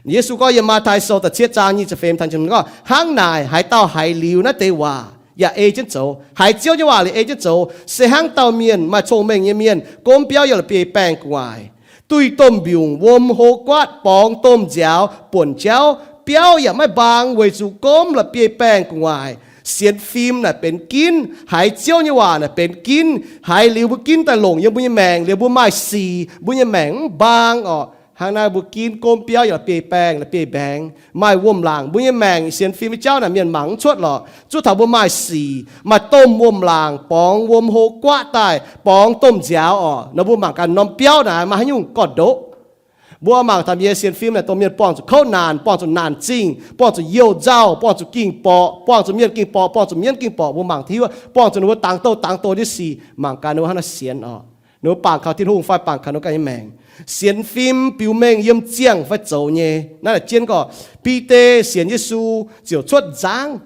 Yesu gorngv yiem Matv^tai Sou da'cietv zaang nyic ziepc feix gorngv, Hnangv naaic haaix dauh haiz liuz naaiv deix waac yaac ei jienv zoux, haiz Ziouv nyei waac liuz ei jienv zoux, se hnangv dauh mienh maaih cong-mengh nyei mienh gomv biauv yiem la'bieiv-baengh gu'nguaaic, duih domh mbiungc wuom hlo guaatv borngz domh nziaaux buonc jauv. Biauv yaac maiv mbaang weic zuqc gomv la'bieiv-baengh gu'nguaaic. Sienx fim naaic benx ginv, haiz Ziouv nyei waac naaic benx ginv. Haiz liuz mbuo ginv daaih longc yiem mbuo nyei maengc liuz mbuo maaih sic, mbuo nyei maengc mv mbaang oc. Hnangv naaiv mbuo ginv gomv biauv yiem la'bieiv-baengh, la'bieiv-mbaengx, maaih wuom-laangc. Mbuo nyei maengc sienx fim nyei jauv naaic mienh mangc mv cuotv lorqc. Zuov taux mbuo maaih sic, maaih domh wuom-laangc borngz wuom hlo guaatv daaih, borngz domh nziaaux oc. Nor mbuo mangc gaax norm biauv naaic maaih haaix nyungc gorn-ndoqv. Mbuo mangc taux mienh sienx fim naaic dongh mienh buangh zuqc kouv naanc, buangh zuqc naanc zingh, buangh zuqc youh nzauh, buangh zuqc ging-borqc, buangh zuqc mienh ging-borqc, buangh zuqc mienv ging-borqc. Mbuo mangc taux buangh zuqc ninh mbuo dangx douh dangx douh nyei sic. Mangc gaax ninh mbuo hnangv naaiv sienx oc. Ninh mbuo bangc kaux Tin-Hungh fai bangc kaux ninh mbuo ganh nyei maengc. Sienx fim biux mengh yiem ziangh fai zoux nyei. Naaiv jienv gorngv Bide sienx Yesu ziouc cuotv nzangv.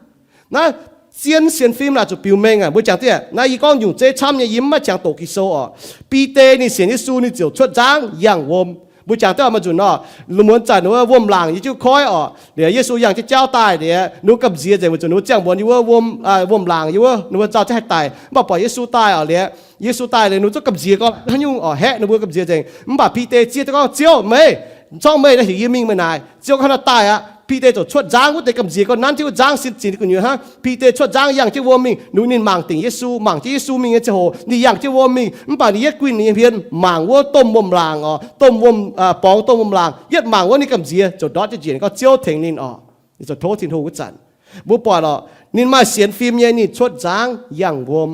Naaiv zien sienx fim naaic zuqc biux mengh aqv. Mbuo jangx diqv, naaiv yie gorngv nyungc zeiv camv nyei, yie mv maaih qangx doqc Ging-Sou oc. Bide ninh sienx Yesu ninh ziouc cuotv nzangv yangh wuom. Mbuo jangx diqv oix maaih nzunc nor, muonz zanc wuov wuom-laangc yie jienv koiv oc. Liuz Yesu yangh jienv jauv daaih liuz, ninh mbuo gamh nziex nzengc, weic zuqc ninh mbuo ziangh mbuonx yiem wuov wuom, wuom-laangc yiem wuov, ninh mbuo nzauh jienv haih daic. Mv baac buatc Yesu daaih oc liuz, Yesu daaih liuz ninh mbuo zungv gamh nziex gorngv haaix nyungc oc, haeqv ninh mbuo gamh nziex nzengc. Mv baac Bide zieqv duqv gorngv, Ziouv, meih, zorngv meih naaiv heuc yie mingh meih naaic. Ziouv gorngv, Hnangv naaiv daaih aqv. Bide ziouc cuotv nzangv wuov deix gamh nziex gorngv nanv jienv wuov nzangv sin zinx gu'nyuoz hnangv. Bide cuotv nzangv yangh jienv wuom mingh, ninh mangc dingc Yesu, mangc jienv Yesu mingh nyei ziangh hoc ninh yangh jienv wuom mingh, mv baac ninh yietv guinh ninh nyei hmien mangc wuov domh wuom-laangc oc, domh wuom, borngz domh wuom-laangc, yietv mangc wuov ninh gamh nziex ziouc ndortv jienv njiec, ninh gorngv Ziouv tengx ninh oc. Ninh ziouc tov Tin-Hungh wuov zanc, mbuo buatc oc, ninh maaih sienx fim nyei, ninh cuotv nzangv yangh wuom.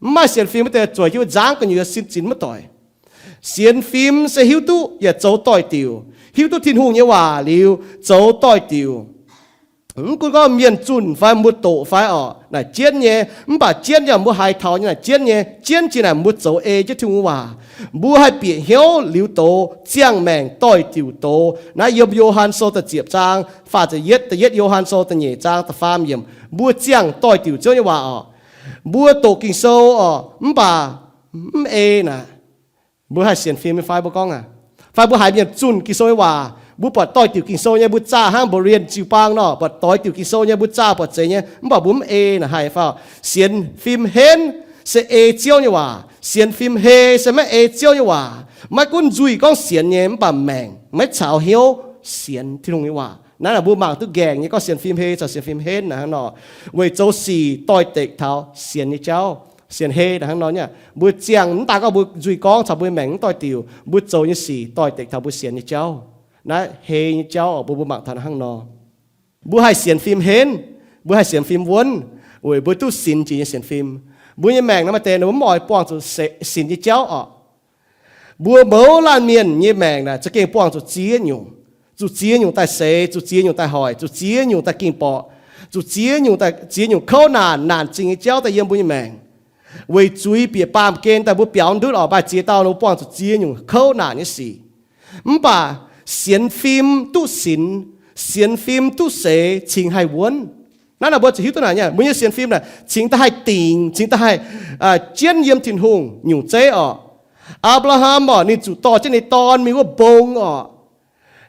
Mv maaih sienx fim wuov deix zueiz jienv wuov nzangv gu'nyuoz sin zinx maiv doic. Sienx fim se hiuv duqv yaac zoux doix-diuc, hiuv duqv Tin-Hungh nyei waac liuz zoux doix-diuc. Mv gunv gorngv mienh zunh fai mbuo doqc fai oc, naaic jienv nyei, mv baac jienv yaac mbuo haiz taux nyei naaic jienv nyei, jienv jiex naaic mbuo zoux ei jienv Tin-Hungh waac. Mbuo haih bieqc hnyouv liuz doz, ziangh maengc doix-diuc doz. Naaiv yiem Yo^han Sou da'ziepc zaang faah ziepc yietv, da'yietv Yo^han Sou da'nyeic zaang da'faam yiemc, mbuo ziangh doix-diuc Ziouv nyei waac oc. Mbuo doqc Ging-Sou oc, mv baac mv ei naaic. Mbuo haih sienx fim nyei fai mbuo gorngv aac? Fai mbuo haiz mienh zunh Ging-Sou nyei waac, mbuo buatc doix-diuc Ging-Sou nyei, mbuo zaah hnangv mbuox mienh jiu-baang nor, buatc doix-diuc Ging-Sou nyei, mbuo zaah buatc zeiz nyei, mv baac mbuo mv ei naaic haih fai? Sienx fim henv se ei Ziouv nyei waac. Sienx fim hei se maiv ei Ziouv nyei waac. Maiv gunv nzuih gorngv sienx nyei, mv baac maengc maiv caux hnyouv sienx Tin-Hungh nyei waac. Naaiv naaic mbuo mangc duqv nqaengc nyei gorngv sienx fim hei caux sienx fim henv naaic hnangv nor, weic zoux sic doix-dekc taux sienx nyei jauv. Sienx hei naaic hnangv nor nyei, mbuo ziangh mv daaih gorngv mbuo nzuih gorngv caux mbuo maengc mv doix-diuc, mbuo zoux nyei sic doix-dekc taux mbuo sienx nyei jauv. Naaiv hei nyei jauv oc, mbuo mbuo mangc taux naaiv hnangv nor. Mbuo haih sienx fim henv, mbuo haih sienx fim wuonv, weic mbuo duqv sinx jiex nyei sienx fim. Mbuo nyei maengc naaiv maaih deix ninh mbuo mv oix buangh zuqc sinx nyei jauv oc. Mbuo mouz laanh mienh nyei maengc naaic za'gengh buangh zuqc ziex nyungc. Zuqc ziex nyungc daaih seix, zuqc ziex nyungc daaih hoic, zuqc ziex nyungc daaih ging borqc, zuqc ziex nyungc daaih, ziex nyungc kouv naanc, naanc zingh nyei jauv daaih yiem mbuo nyei maengc. Weic zuiz bieqc baamh gen daaih mbuo biaux ndutv oc, maaih ziex dauh ninh mbuo buangh zuqc ziex nyungc kouv naanc nyei sic. Mv baac sienx fim duqv sinx, sienx fim duqv seix cingx haih wuonv. Naaiv naaic mbuo ziouc hiuv duqv naaic nyei, mbuo nyei sienx fim naaic cingx daaih haih dingc, cingx daaih haih jienv yiem Tin-Hungh nyungc zeiv oc. Apc^laa^ham oc, ninh zuqc dorh jienv ninh dorn mingh wuov mbong oc.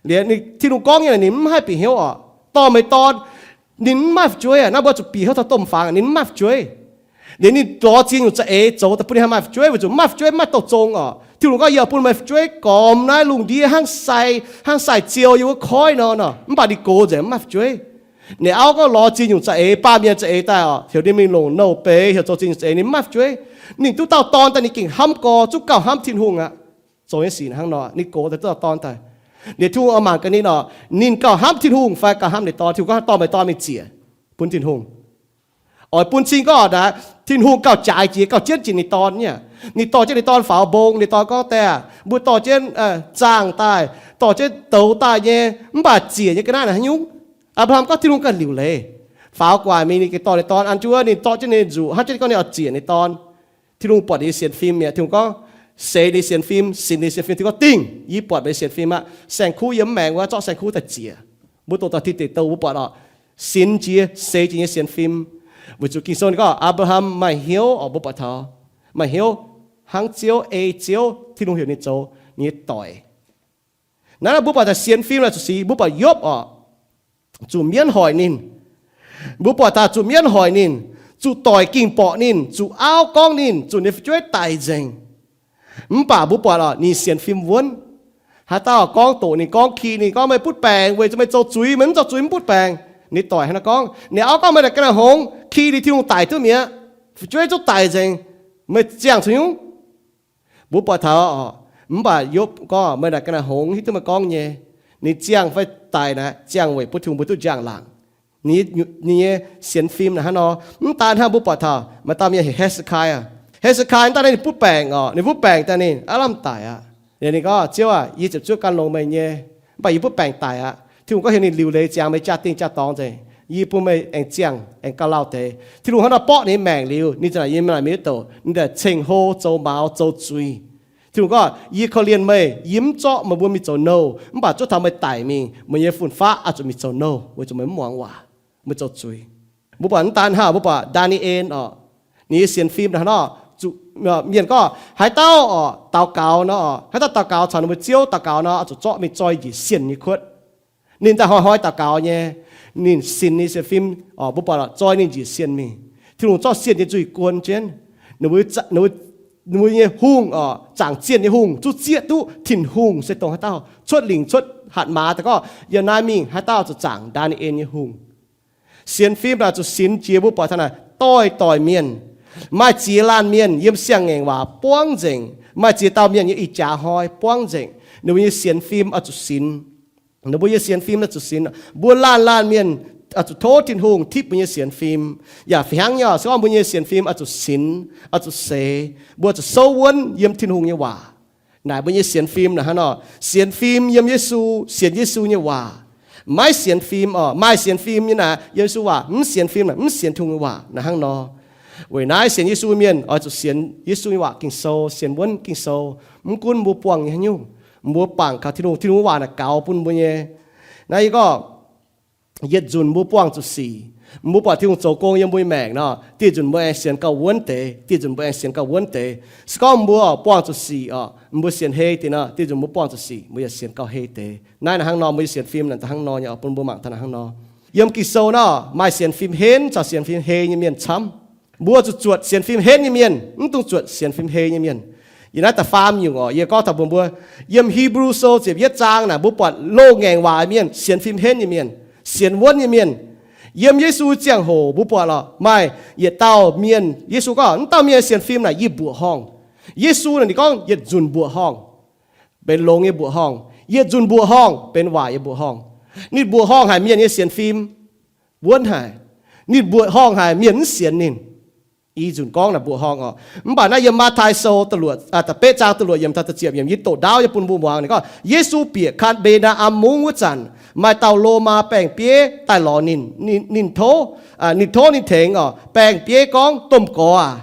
Liuz ninh, Tin-Hungh gorngv nyei, ninh mv haih bieqc hnyouv oc, dorh meih dorn, ninh mv maaih fu'jueiv aqv. Naaiv mbuo zuqc bieqc hnyouv taux domh fangx, ninh mv maaih fu'jueiv. Liuz ninh lorz ziex nyungc za'eix zoux daaih bun ninh haih maaih fu'jueiv, weic zuqc mv maaih fu'jueiv mv maaih douz zong oc. Tin-Hungh gorngv, yie oix bun meih fu'jueiv gormx naaiv lungh ndiev hnangv sai, hnangv sai ziou yiem wuov koiv nor nor. Mv baac ninh gox nzengc mv maaih fu'jueiv. Ninh auv gorngv lorz ziex nyungc za'eix, baamh mienh za'eix daaih oc, heuc ninh mingh longc nouh beiz, heuc zoux ziex nyungc za'eix, ninh mv maaih fu'jueiv. Ninh duqv dauh dorn daaih ninh gengh hnamv gorx, zungv gauh hnamv Tin-Hungh aqv. Zoux nyei sic hnangv nor, ninh gox daaih duqv dauh dorn daaih. Liuz Tin-Hungh oix mangc gaax ninh oc, ninh gauh hnamv Tin-Hungh fai gauh hnamv ninh dorn. Tin-Hungh gorngv dorh meih dorn mingh ziec bun Tin-Hungh. Oix bun cing gorngv naaic, Tin-Hungh gauh jaaix jiex, gauh jienv jiex ninh dorn nyei. Ninh dorh jienv ninh dorn faaux mbong, ninh dorn gorngv, Diex, mbuo dorh jienv zaangh daaih, dorh jienv douz daaih nyei, mv baac ziec nyei ga'naaiv naaic haaix nyungc? Apc^laa^ham gorngv Tin-Hungh ganh liuc leiz. Faaux gu'nguaaic mingh ninh gengh dorh ninh dorn an jienv wuov, ninh dorh jienv ninh nzuqc hnangv jienv gorngv ninh oix ziec ninh dorn. Tin-Hungh buatc ninh nyei sienx fim mi'aqv. Tin-Hungh gorngv, seix ninh sienx fim, sinx ninh sienx fim. Tin-Hungh gorngv, Dingh, yie buatc meih nyei sienx fim aqv. Saeng-kuv yiem maengx wuov, zorqv saeng-kuv daaih ziec. Mbuo doqc taux Tin Deic Douh mbuo buatc oc, sinx jiex, seix jiex nyei sienx fim. Weic zuqc Ging-Sou ninh gorngv Apc^laa^ham maaih hnyouv oc, mbuo buatc taux maaih hnyouv hnangv Ziouv, ei Ziouv, Tin-Hungh heuc ninh zoux ninh nyei doic. Naaiv mbuo buatc taux sienx fim naaic zuqc sinx. Mbuo buatc Yopv oc, zuqc mienv hoic ninh. Mbuo buatc taux zuqc mienv hoic ninh, zuqc doic ging borqc ninh, zuqc auv gorngv ninh, zuqc ninh fu'jueiv daic nzengc. Mv baac mbuo buatc oc, ninh sienx fim wuonv. Haaix dauh gorngv doqc ninh, gorngv ki ninh, gorngv meih butv baengc weic zuqc meih zoux zuiz, meih mv zoux zuiz mv butv baengc. Ninh doic hnangv naaiv gorngv. Ninh auv gorngv meih naaic ga'naaiv hngongx, ki ninh, Tin-Hungh daic duqv mi'aqv, fu'jueiv zungv daic nzengc, meih ziangh caux nyungc? Mbuo buatc taux oc, mv baac Yopv gorngv meih naaic ga'naaiv hngongx, hiuv duqv meih gorngv nyei. Ninh ziangh fai daic naaic, ziangh weic bun Tin-Hungh mbuo duqv njang-laangc. Ninh nyei sienx fim naaic hnangv nor. Mv daan hnangv, mbuo buatc taux maaih dauh mienh heuc He^se^kai aqv. He^se^kai daaih ninh butv baengc oc, ninh butv baengc daaih ninh aav lamh daic aqv. Ninh gorngv, Ziouv aac, yie ziepc zuoqv gan longx meih nyei, mv baac yie butv baengc daic aqv. Tin-Hungh gorngv heuc ninh liuc leiz ziangx meih jaa-dingh jaa-dorngx nzengc, yie bun meih aengx ziangh aengx gauh lauh deix. Tin-Hungh hnangv nor borqv ninh nyei maengc liuz, ninh za'naaic yiem naaic mingh wuov douc, ninh daaih ceng-hlo, zoux maux, zoux zuiz. Tin-Hungh gorngv, yie korv-lienh meih, yie mv zorqv meih mbuo mingh zoux nouh, mv baac zuov taux meih daic mingh, meih nyei fun-faqv oix zuqc mingh zoux nouh weic zuqc meih mv muangx waac, meih zoux zuiz. Mbuo buatc mv daan hnangv, mbuo buatc Ndaa^ni^en oc, ninh nyei sienx fim hnangv nor. Mienh gorngv haaix dauh oc daux gaux nor, haaix dauh daux gaux caux ninh mbuo Ziouv daux gaux nor, oix zuqc zorqv mingh zoi njiec sienh nyei kuotv. Ninh daaih hnoi-hnoi daux gaux nyei, ninh sinx ninh sienx fim oc, mbuo buatc zoi ninh njiec sienh mingh. Tin-Hungh zorqv sienh nyei nzuih guon jienv ninh mbuo, mbuo nyei hungh oc, zaangc zienh nyei hungh, zuqc zieqv duqv Tin-Hungh se dongh haaix dauh. Cuotv lingc cuotv hatc maaz daaih gorngv yiem naaiv mingh haaix dauh zuqc zaangc Ndaa^ni^en nyei hungh. Sienx fim naaic zuqc sinx jiex, mbuo buatc taux naaic doix-doix mienh, maaih ziex laanh mienh yiem siang-ngaengc waac buangv nzengc, maaih ziex dauh mienh yiem ih jaax hnoi buangv nzengc. Ninh mbuo nyei sienx fim oix zuqc sinx. Ninh mbuo nyei sienx fim oix zuqc sinx. Mbuo laanh laanh mienh oix zuqc tov Tin-Hungh tipv mbuo nyei sienx fim. Yaac fih hnangv nyei, se gorngv mbuo nyei sienx fim oix zuqc sinx, oix zuqc seix, mbuo zuqc souv wuonv yiem Tin-Hungh nyei waac. Naaic mbuo nyei sienx fim naaic hnangv nor, sienx fim yiem Yesu, sienx Yesu nyei waac. Maiv sienx fim oc, maaih sienx fim nyei naaic yiem Yesu waac, mv sienx fim naaic mv sienx Tin-Hungh nyei waac naaic hnangv nor. Weic naaiv sienx Yesu mienh oix zuqc sienx Yesu nyei waac Ging-Sou, sienx wuonv Ging-Sou. Mv gunv mbuo buangh nyei haaix nyungc, mbuo bangc kaux Tin-Hungh, Tin-Hungh nyei waac naaic gaux bun mbuo nyei. Naaiv yie gorngv, yietc nzunc mbuo buangh zuqc sic. Mbuo buatc Tin-Hungh zoux gong yiem mbuo nyei maengc nor, dieh nzunc mbuo aengx sienx gauh wuonv deix, dieh nzunc mbuo aengx sienx gauh wuonv deix. Se gorngv mbuo buangh zuqc sic oc, mbuo sienx hei deix nor, dieh nzunc mbuo buangh zuqc sic mbuo yaac sienx gauh hei deix. Naaiv naaic hnangv nor, mbuo nyei sienx fim naaic hnangv nor nyei oc, bun mbuo mangc taux naaic hnangv nor. Yiem Ging-Sou nor, maaih sienx fim henv caux sienx fim hei nyei mienh camv. Mbuo zuqc zuotc sienx fim henv nyei mienh, mv dungx zuotc sienx fim hei nyei mienh. Yiem naaiv da'faam nyungc oc, yie gorngv taux mbuox mbuo, yiem Hipv^lu Sou ziepc yietv zaang naaic, mbuo buatc loz-ngaengc waac mienh, sienx fim henv nyei mienh, sienx wuonv nyei mienh. Yiem Yesu ziangh hoc mbuo buatc lorqc, maaih yietc dauh mienh, Yesu gorngv, wuov dauh mienh sienx fim naaic yie mbuoqc horngh. Yesu naaic ninh gorngv yietc nzunc mbuoqc horngh benx longx nyei mbuoqc horngh, yietc nzunc mbuoqc horngh benx waaic nyei mbuoqc horngh. Ninh mbuoqc horngh haic mienh nyei sienx fim, wuonv haic. Ninh mbuoqc horngh haic mienh mv sienx ninh. I nzunc gorngv naaic mbuoqc horngh oc. Mv baac naaiv yiem Matv^tai Sou da'luoqc, da'betv zaang da'luoqc yiemc taux da'ziepc yiemc, yie doqc ndaauv yie bun mbuo muangx. Ninh gorngv, Yesu bieqc Kaa^mbe^naa^am Mungv wuov zanc, maaih dauh Lomaa baeng-bieiv daaih lorz ninh. Ninh, ninh tov, ninh tov ninh tengx oc. Baeng-bieiv gorngv, Domh Gorx aac,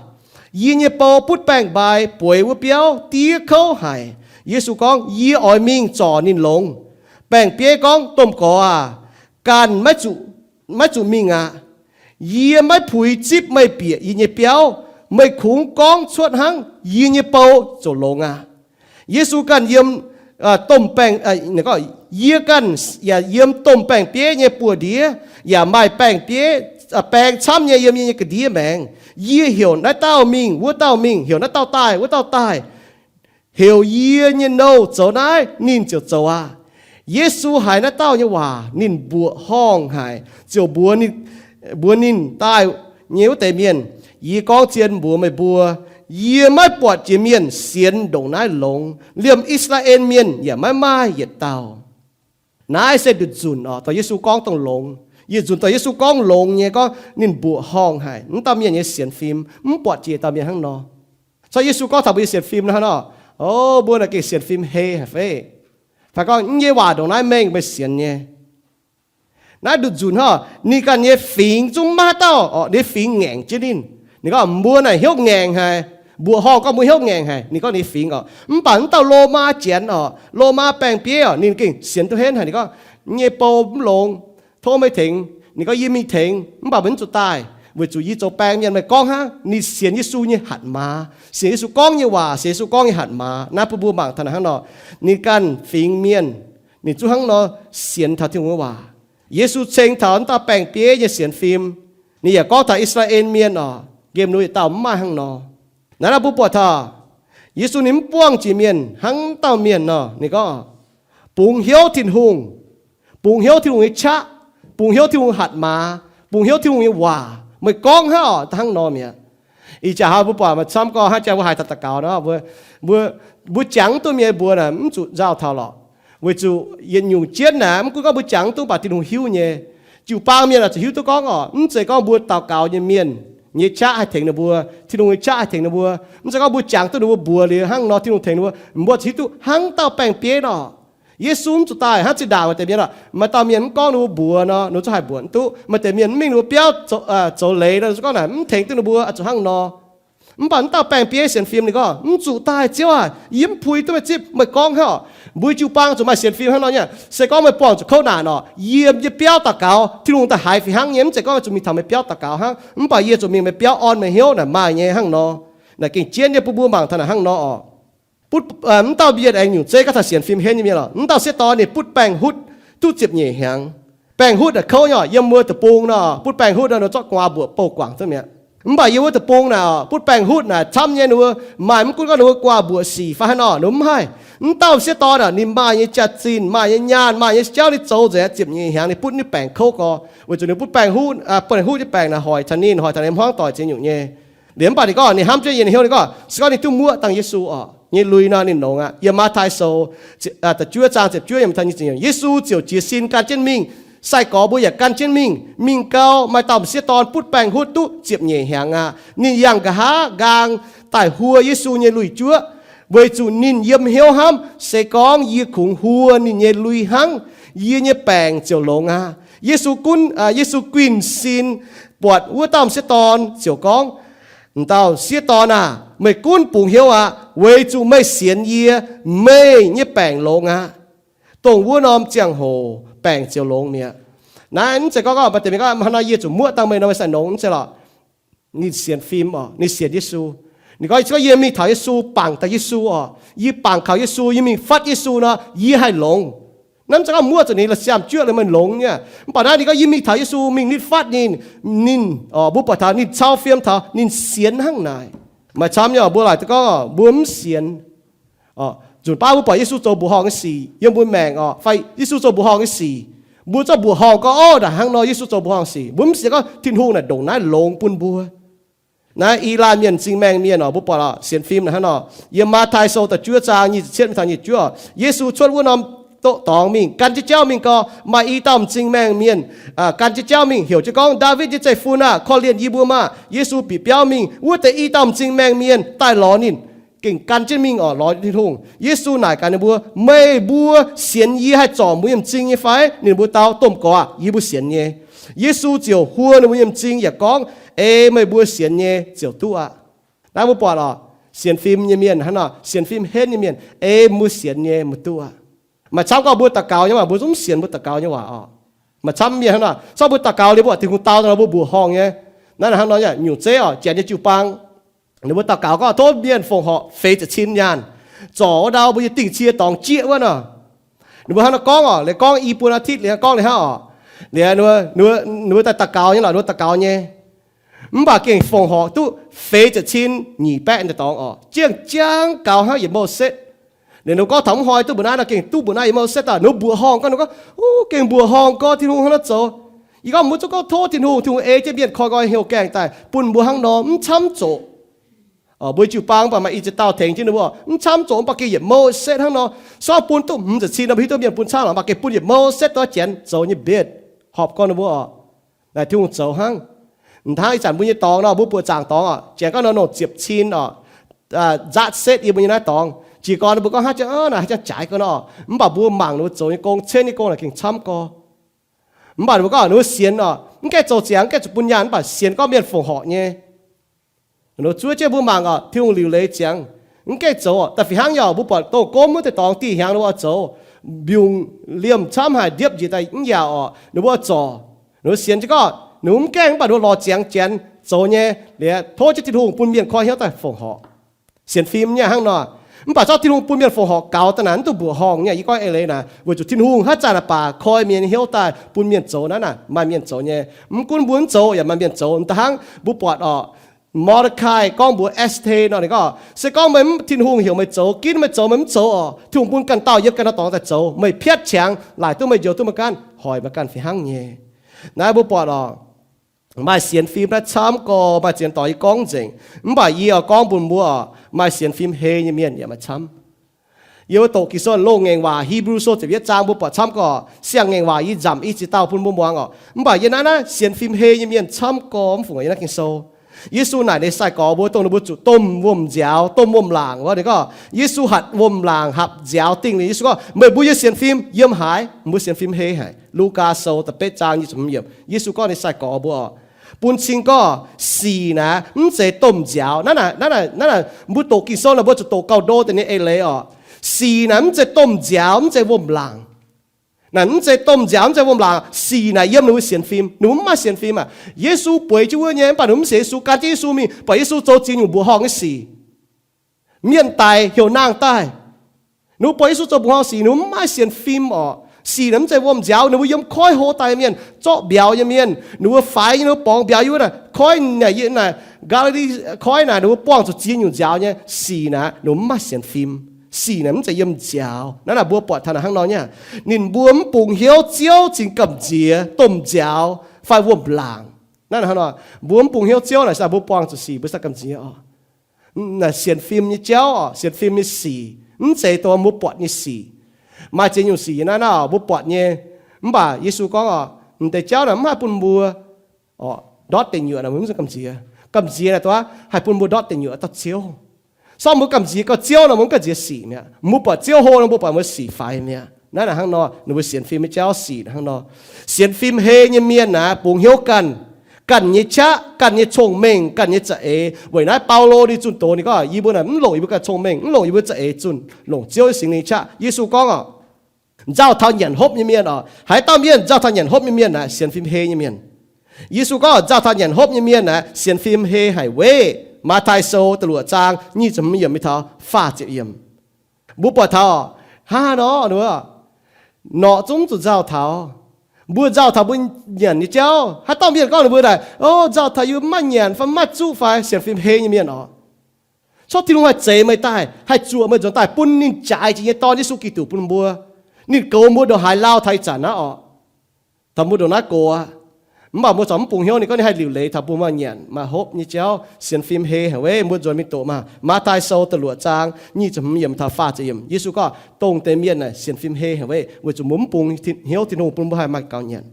yie nyei bou butv baengh-mbai bueix wuov biauv diev kouv haic. Yesu gorngv, Yie oix mingh zorc ninh longx. Baeng-bieiv gorngv, Domh Gorx aac, ganh maiv zuqc mingh aqv. Yie maiv puix zipv meih bieqc yie nyei biauv. Meih kungx gorngv cuotv hnangv, yie nyei bou ziouc longx aqv. Yesu ganh yiem domh baeng, yie ganh yaac yiem domh baeng-bieiv nyei buoz-ndiev, yaac maaih baeng-bieiv, baeng camv nyei yiem yie nyei ga'ndiev maengx. Yie heuc naaiv dauh mingh, wuov dauh mingh, heuc naaiv dauh daaih, wuov dauh daaih. Heuc yie nyei nouh zoux naaiv, ninh ziouc zoux aqv. Yesu haiz naaiv dauh nyei waac, ninh mbuoqc horngh haic, ziouc mbuox, mbuox ninh daaih nyei wuov deix mienh, Yie gorngv zien mbuox meih mbuo, yie maiv buatc jiex mienh sienx ndongc naaiv longx. Liemh I^saa^laa^en Mienh yaac maiv maaih yietc dauh. Naaiv se nduqc nzunc oc, dongh Yesu gorngv dongh longx. Yietc nzunc dongh Yesu gorngv longx nyei, gorngv ninh mbuoqc horngh haic, wuov dauh mienh nyei sienx fim mv buatc jiex dauh mienh hnangv nor. Corc Yesu gorngv taux mbuo nyei sienx fim hnangv nor, o, mbuo naaic gengh sienx fim hei haic fei? Fai gorngv, Yie nyei waac ndongc naaiv mengh meih sienx nyei. Naaiv nduqc nzunc hnangv, ninh ganh nyei fingx zungv maiv haaix dauh oc, ninh fingx ngaengc jienv ninh. Ninh gorngv, Mbuo naaic hnyouv ngaengc haic. Mbuoqc horngh gorngv mbuo hnyouv ngaengc haic, ninh gorngv ninh fingx oc. Mv baac wuov dauh Lomaa janx oc, Lomaa baeng-bieiv oc, ninh gengh sienx duqv henv haic. Ninh gorngv, Yie nyei bou mv longx, tov meih tengx. Ninh gorngv, Yie mingh tengx, mv baac meih mv zuqc daaih, weic zuqc yie zoux baeng mienh. Meih gorngv hnangv. Ninh sienx Yesu nyei hatc maaz, sienx Yesu gorngv nyei waac, sienx Yesu gorngv nyei hatc maaz. Naaiv bun mbuo mangc taux naaic hnangv nor, ninh ganh fingx mienh, ninh zungv hnangv nor sienx taux Tin-Hungh nyei waac. Yesu ceng taux wuov dauh baeng-bieiv nyei sienx fim. Ninh yaac gorngv taux I^saa^laa^en Mienh oc, nqemh nor yietc dauh mv maaih hnangv nor. Naaiv nor mbuo buatc taux Yesu ninh mv buangh jiex mienh hnangv wuov dauh mienh nor. Ninh gorngv, Bungx hnyouv Tin-Hungh, bungx hnyouv Tin-Hungh nyei qaqv, bungx hnyouv Tin-Hungh hatc maaz, bungx hnyouv Tin-Hungh nyei waac. Meih gorngv hnangv oc, hnangv nor mi'aqv. Ih jaax hnoi mbuo buatc maaih camv gorngv hnangv jaax mbuo haiz taux daux gaux nor, mbuo, mbuo jangx mv duqv mienh mbuox naaic mv zuqc nzauh taux lorqc. Weic zuqc yietc nyungc jienv naaic, mv gunv gorngv mbuo jangx mv duqv, mv baac Tin-Hungh hiuv nyei. Jiu-baang mienh aah, zuqc hiuv duqv gorngv oc, mv zeiz gorngv mbuo daux gaux nyei mienh nyei qaqv haih tengx ninh mbuo, Tin-Hungh nyei qaqv haih tengx ninh mbuo. Mv zeiz gorngv mbuo jangx duqv ninh mbuo mbuox liuz hnangv nor Tin-Hungh tengx ninh mbuo. Mbuo zuqc hiuv duqv hnangv dauh baeng-bieiv nor, Yesu mv zuqc daaih hnangv zinh ndaangc maaih deix mienh oc, maaih dauh mienh mv gorngv ninh mbuo mbuox nor, ninh zuqc haih mbuox mv duqv. Maaih deix mienh mv mingh ninh mbuo biauv zoux leiz nor, zuqc gorngv naaic mv tengx duqv ninh mbuo, zuqc hnangv nor. Mv baac wuov dauh baeng-bieiv sienx fim ninh gorngv, Mv zuqc daaih, Ziouv aac. Yie mv puix duqv meih zipv. Meih gorngv hnangv oc. Mbuo jiu-baang zuqc maaih sienx fim hnangv nor nyei. Se gorngv meih buangh zuqc kouv naanc oc, yiem yie biauv daux gaux, Tin-Hungh daaih haiz fih hnangv nyei. Mv zeiz gorngv zuqc mingh taux meih biauv daux gaux hnangv, mv baac yie zuqc mingh meih biauv orn meih hnyouv naaic maaih nyei hnangv nor. Naaic gengh jienv nyei bun mbuo mangc taux naaic hnangv nor oc. Mv dauh mienh aengx nyungc zeiv gaav taux sienx fim henv nyei mienh oc. Mv dauh sieqv dorn ninh butv baengh hutv duqv ziepc nyeic hnyangx. Baengh hutv naaic kouv nyei oc, yiem wuov deic-bung nor, butv baengh hutv nor, ninh zorqv gu'nguaaz mbuoqc bouh guangc duqv mi'aqv. Mv baac yiem wuov deic-bung naaic, butv baengc hutv naaic camv nyei, ninh mbuo maaih, mv gunv gorngv ninh mbuo guaax mbuoqc sic fai haaix nor, ninh mbuo mv haih. Mv dauh m'sieqv dorn aah, ninh maaih nyei jaax-zinh, maaih nyei nyaanh, maaih nyei jauv, ninh zoux nzengc aqv, ziepc nyeic hnyangx ninh butv nyei baengc kouv gorx, weic zuqc ninh butv baengc hutv, baengc hutv nyei baengc naaic hoic taux ninh, hoic taux ninh hmuangv doic ziex nyungc nyei. Liemh mv baac ninh gorngv ninh hnamv jienv yie, ninh hnyouv ninh gorngv, se gorngv ninh duqv muoqv dangh Yesu orqc, nyei lui nor ninh longx aqv. Yiem Matv^tai Sou da'juov zaang ziepc juov, Yesu ziouc jiez sin gan jienv mingh. Sai-gorx mbuo yaac gan jienv mingh. Mingh gau, maaih dauh m'sieqv dorn butv baengc hutv duqv ziepc nyeic hnyangx aqv. Ninh yangh nqa'haav nqaang daaih huo Yesu nyei lui-juoqv, weic zuqc ninh yiem hnyouv hnamv, se gorngv yie kungx huo ninh nyei lui hnangv, yie nyei baengc ziouc longx aqv. Yesu gunv, Yesu guinh sin buatc wuov dauh m'sieqv dorn ziouc gorngv, M'dauh sieqv dorn aah! Meih gunv bungx hnyouv aqv, weic zuqc meih sienx yie, meih nyei baengc longx aqv. Dongh wuov norm ziangh hoc baengc ziouc longx mi'aqv. Naaiv mv zeiz gorngv, gorngv maaih deix mienh gorngv, hnangv nor yie zuqc muoqv dangh meih nor meih sai nongx, mv zeiz lorqc. Ninh sienx fim orqc, ninh sienx Yesu. Ninh gorngv, se gorngv yie mingh taux Yesu, bangc daaih Yesu orqc, yie bangc kaux Yesu, yie mingh fatv Yesu nor, yie haih longx. Naaiv mv zeiz gorngv muoqv zuqc ninh la'siaam juoqv liuz meih longx nyei. Mv baac naaiv ninh gorngv yie mingh taux Yesu, mingh nitv fatv ninh, ninh, mbuo buatc taux ninh cau fim taux ninh sienx hnangv naaic. Maaih camv nyei mbuo laaic duqv gorngv mbuo mv sienx. Nzunc baav mbuo buatc Yesu zoux mbuoqc horngh nyei sic yiem mbuo maengc orqc, fai Yesu zoux mbuoqc horngh nyei sic, mbuo zorqv mbuoqc horngh gorngv, Orv, naaic hnangv nor Yesu zoux mbuoqc horngh sic. Mbuo mv sienx gorngv Tin-Hungh naaic ndongc naaiv longx bun mbuo. Naaiv i laanh mienh m'zing maengh mienh orqc, mbuo buatc orqc, sienx fim naaic hnangv nor. Yiem Matv^tai Sou da'juov zaang nyic ziepc cietv mingh taux nyic ziepc juov orqc, Yesu cuotv wuov norm doqv dorngx mingh gan jienv jauv mingh gorx, maaih i dauh m'zing maengh mienh gan jienv jauv mingh, heuc jienv gorngv, Ndaawitv nyei zeiv-fun aah! Korv-lienh yie mbuo maah! Yesu bieqc biauv mingh, wuov deix i dauh m'zing maengh mienh daaih lorz ninh, gengh gan jienv mingh orqc, lorz Tin-Hungh. Yesu naaic gaax ninh mbuo, Meih mbuo sienx yie haih zorc mbuo nyei m'zing nyei fai? Ninh mbuo dau, Domh Gorx aah, yie mbuo sienx nyei. Yesu ziouc huo ninh mbuo nyei m'zing yaac gorngv, Ei meih mbuo sienx nyei ziouc duqv aqv. Naaiv mbuo buatc orqc, sienx fim nyei mienh hnangv nor, sienx fim henv nyei mienh, Ei mbuo sienx nyei, mbuo duqv aqv. Maaih camv gorngv mbuo daux gaux nyei waac, mbuo zungv sienx mbuo daux gaux nyei waac orqc. Maaih camv mienh hnangv nor, zorqv mbuo daux gaux liuz mbuo Tin-Hungh dau nor mbuo mbuoqc horngh nyei. Naaiv hnangv nor, nyungc zeiv orqc, janx nyei jiu-baang, ninh mbuo daux gaux gorngv tov mienh fongc horc feix ziepc cin nyaanh, zorc wuov ndau mbuo nyei dingh cie dorngx jieqv wuov nor. Ninh mbuo hnangv nor gorngv orqc, liuz gorngv i buo อาทิตย์ liuz gorngv liuz hnangv orqc, liuz ninh mbuo daaih daux gaux nyei lorqc, ninh mbuo daux gaux nyei. Mv baac gengh fongc horc duqv feix ziepc cin nyic baeqv nyei dorngx orqc, jienh jangv gaux hnangv yietc mouh setv. Liuz ninh mbuo gorngv taux mv hnoi duqv mbuo naaiv nor, gengh duqv mbuo naaiv yietc mouh setv daaih. Ninh mbuo mbuoqc horngh gorngv, ninh gorngv, Gengh mbuoqc horngh gorngv Tin-Hungh hnangv naaiv zoux. Yie gorngv mbuo zungv gorngv tov Tin-Hungh, Tin-Hungh ei jienv mienh koi nqoi heuc gaengh daaih bun mbuo hnangv nor, mv camv zoqc. Mbuo jiu-baang mv baac maaih i ziex dauh tengx jienv ninh mbuo, mv camv zoqc, mv baac gengh yietc mouh setv hnangv nor. Sortv bun duqv hmz ziepc cin nor, mbuo hiuv duqv mienh bun camv lorqc, mv baac gengh bun yietc mouh setv dorh janx zoux nyei mbietc horpc gorngv ninh mbuo orqc. Naaic Tin-Hungh zoux hnangv. Hnangv ih zanc mbuo nyei dorngx nor, mbuo buoqc zaangc dorngx orqc, janx gorngv nor longc ziepc cin orqc, nzaatv setv yiem mbuo nyei naaiv dorngx. Jiez gorn mbuo gorngv hnangv jangx, naaic hnangv jangx jaaix gorn orqc, mv baac mbuo mangc ninh mbuo zoux nyei gong, cenv nyei gong naaic gengh camv gorx. Mv baac ninh mbuo gorngv ninh mbuo sienx orqc, mv gaengh zoux ziangx, mv gaengh zuqc bun nyaanh, mv baac sienx gorngv mienh fongc horc nyei. Ninh mbuo zuov jienv mbuo mangc orqc, Tin-Hungh liuc leiz ziangx, mv gaengh zoux orqc. Da'fih hnangv nyei orqc, mbuo buatc dongh gomv wuov deix dorngx dih hnyangx ninh mbuo oix zoux, mbiungc liemh camv haic, ndiepv njiec daaih mv yaauc orqc, ninh mbuo oix zorc. Ninh mbuo sienx jienv gorngv ninh mbuo mv gaengh, mv baac ninh mbuo lorz ziangx janx zoux nyei. Liuz tov jienv Tin-Hungh bun mienh koi hnyouv daaih fongc horc. Sienx fim nyei hnangv nor. Mv baac zorqv Tin-Hungh bun mienh fongc horc gaux daaih naaic, mv duqv mbuoqc horngh nyei. Yie gorngv eix leiz naaic, weic zuqc Tin-Hungh haaix zanc naaic baac koi mienh nyei hnyouv daaih bun mienh zoux naaiv naaic, maaih mienh zoux nyei. Mv gunv mbuo mv zoux yaac maaih mienh zoux. Da'hnangv mbuo buatc orqc, Mor^nde^kai gorngv mbuox Ester nor, ninh gorngv, Se gorngv meih mv, Tin-Hungh heuc meih zoux, ginv meih zoux meih mv zoux orqc, Tin-Hungh bun ganh dauh yiem ganh dauh dorngx daaih zoux. Meih piatv qangx laaic duqv meih njoux duqv meih ganh, hoic meih ganh fih hnangv nyei. Naaiv mbuo buatc orqc, maaih sienx fim naaiv camv gorx, maaih sienx dorngx yie gorngv nzengc. Mv baac yie oix gorngv bun mbuo orqc, maaih sienx fim hei nyei mienh yaac maaih camv. Yie mbuo doqc Ging-Sou Loz-Ngaengc Waac, Hebrew Sou ziepc yietv zaang mbuo buatc camv gorx, siang-ngaengc waac yie nzamc i ziex dauh bun mbuo muangx orqc. Mv baac yie naaiv naaiv sienx fim hei nyei mienh camv gorx mv fungc yiem naaiv Ging-Sou. Yesu naaic ninh sai-gorx mbuo dongh ninh mbuo zuqc domh wuom-nziaaux, domh wuom-laangc wuov, ninh gorngv, Yesu hatc wuom-laangc hapc nziaaux dingh liuz, Yesu gorngv, Meih mbuo nyei sienx fim yiem haaix? Mbuo sienx fim hei haic. Lugaa Sou da'betv zaang nyic ziepc hmz yiemc, Yesu gorngv ninh sai-gorx mbuo orqc, bun cing gorngv sic naaic mv zeiz domh nziaaux. Naaiv naaic, naaiv naaic, naaiv naaic mbuo doqc Ging-Sou naaic mbuo zuqc doqc gauh ndo deix nyei eix leiz orqc. Sic naaic mv zeiz domh nziaaux, mv zeiz wuom-laangc. Naaic mv zeiz domh nziaaux, mv zeiz wuom-laangc. Sic naaic yiem ninh mbuo sienx fim. Ninh mbuo mv maaih sienx fim aac. Yesu bueix jienv wuov nyei, mv baac ninh mbuo mv sienx Yesu, gan jienv Yesu mingh, buatc Yesu zoux ziex nyungc mbuoqc horngh nyei sic. Mienh daic, heuc nangh daaih. Ninh mbuo buatc Yesu zoux mbuoqc horngh sic, ninh mbuo mv maaih sienx fim orqc. Sic naaic mv zeiz wuom-nziaaux, ninh mbuo yiem koiv hlo daaih nyei mienh, zorqv mbiauz nyei mienh, ninh mbuo faix nyei, ninh mbuo borngz mbiauz yiem wuov naaic koiv naaic, naaic Gaa^li^li Koiv naaic ninh mbuo buangh zuqc ziex nyungc nziaaux nyei. Sic naaic ninh mbuo mv maaih sienx fim. Sic naaic mv zeiz yiem nziaaux. Naaiv naaic mbuo buatc taux naaic hnangv nor nyei. Ninh mbuo mv bungx hnyouv Ziouv cingx gamh nziex domh nziaaux fai wuom-laangc. Naaiv naaic hnangv nor, mbuo mv bungx hnyouv Ziouv naaic se mbuo buangh zuqc sic mbuo sai gamh nziex oc. Naaic sienx fim nyei jauv oc, sienx fim nyei sic, mv zeiz dongh mbuo buatc nyei sic. Maaih ziex nyungc sic naaiv naaiv oc mbuo buatc nyei. Mv baac Yesu gorngv oc, m'deix jauv naaic mv haih bun mbuo ndortv deic nyuoqc naaic mbuo mv zuqc gamh nziex. Gamh nziex naaic dongh haih bun mbuo ndortv deic nyuoqc dauh Ziouv. Sorng mbuo gamh nziex gauh Ziouv nor mbuo mv gamh nziex sic mi'aqv. Mbuo buatc Ziouv hlo nor mbuo buatc mbuo sic faix mi'aqv. Naaiv naaic hnangv nor, ninh mbuo sienx fim nyei jauv sic naaic hnangv nor. Sienx fim hei nyei mienh naaic bungx hnyouv ganh, ganh nyei qaqv, ganh nyei cong-mengh, ganh nyei za'eix. Weic naaiv Baulo ninh zunh doz ninh gorngv, yie mbuo naaic mv longc yie mbuo ganh cong-mengh, mv longc yie mbuo za'eix zunh, longc Ziouv nyei Singx Lingh qaqv. Yesu gorngv oc, nzauh taux nyanc hopv nyei mienh oc, haaix dauh mienh nzauh taux nyanc hopv nyei mienh naaic sienx fim hei nyei mienh. Yesu gorngv nzauh taux nyanc hopv nyei mienh naaic sienx fim hei haic weiv. Matv^tai Sou da'luoqc zaang nyic ziepc hmz yiemc mingh taux faah ziepc yiemc. Mbuo buatc taux hnangv nor, norqc zungv zuqc nzauh taux. Mbuo nzauh taux mbuo nyanc nyei jauv, haaix dauh mienh gorngv ninh mbuo daaih, o, nzauh taux yie mv maaih nyanc fai mv maaih zuqv fai, sienx fim hei nyei mienh oc. Cuotv Tin-Hungh haih zeix meih daaih, haih zuoqc meih nzuonx daaih bun ninh jaaix jiex nyei Dorn Yesu Giduc bun mbuo. Ninh goux mbuo ndongc haaix lauh taux ih zanc naaiv oc. Taux mbuo ndongc naaiv gox aqv. Mv baac mbuo corc mv bungx hnyouv ninh gorngv ninh haih liuc leiz taux mbuo maaih nyanc maaih hopv nyei jauv, sienx fim hei haic weiv. Mbuo nzuonx mingh doqc maah, Matv^tai Sou da'luoqc zaang nyic ziepc hmz yiemc taux faah ziepc yiemc. Yesu gorngv dongh deix mienh naaic sienx fim hei haic weiv, weic zuqc mbuo mv bungx hnyouv Tin-Hungh bun mbuo haih maaih gaux nyanc.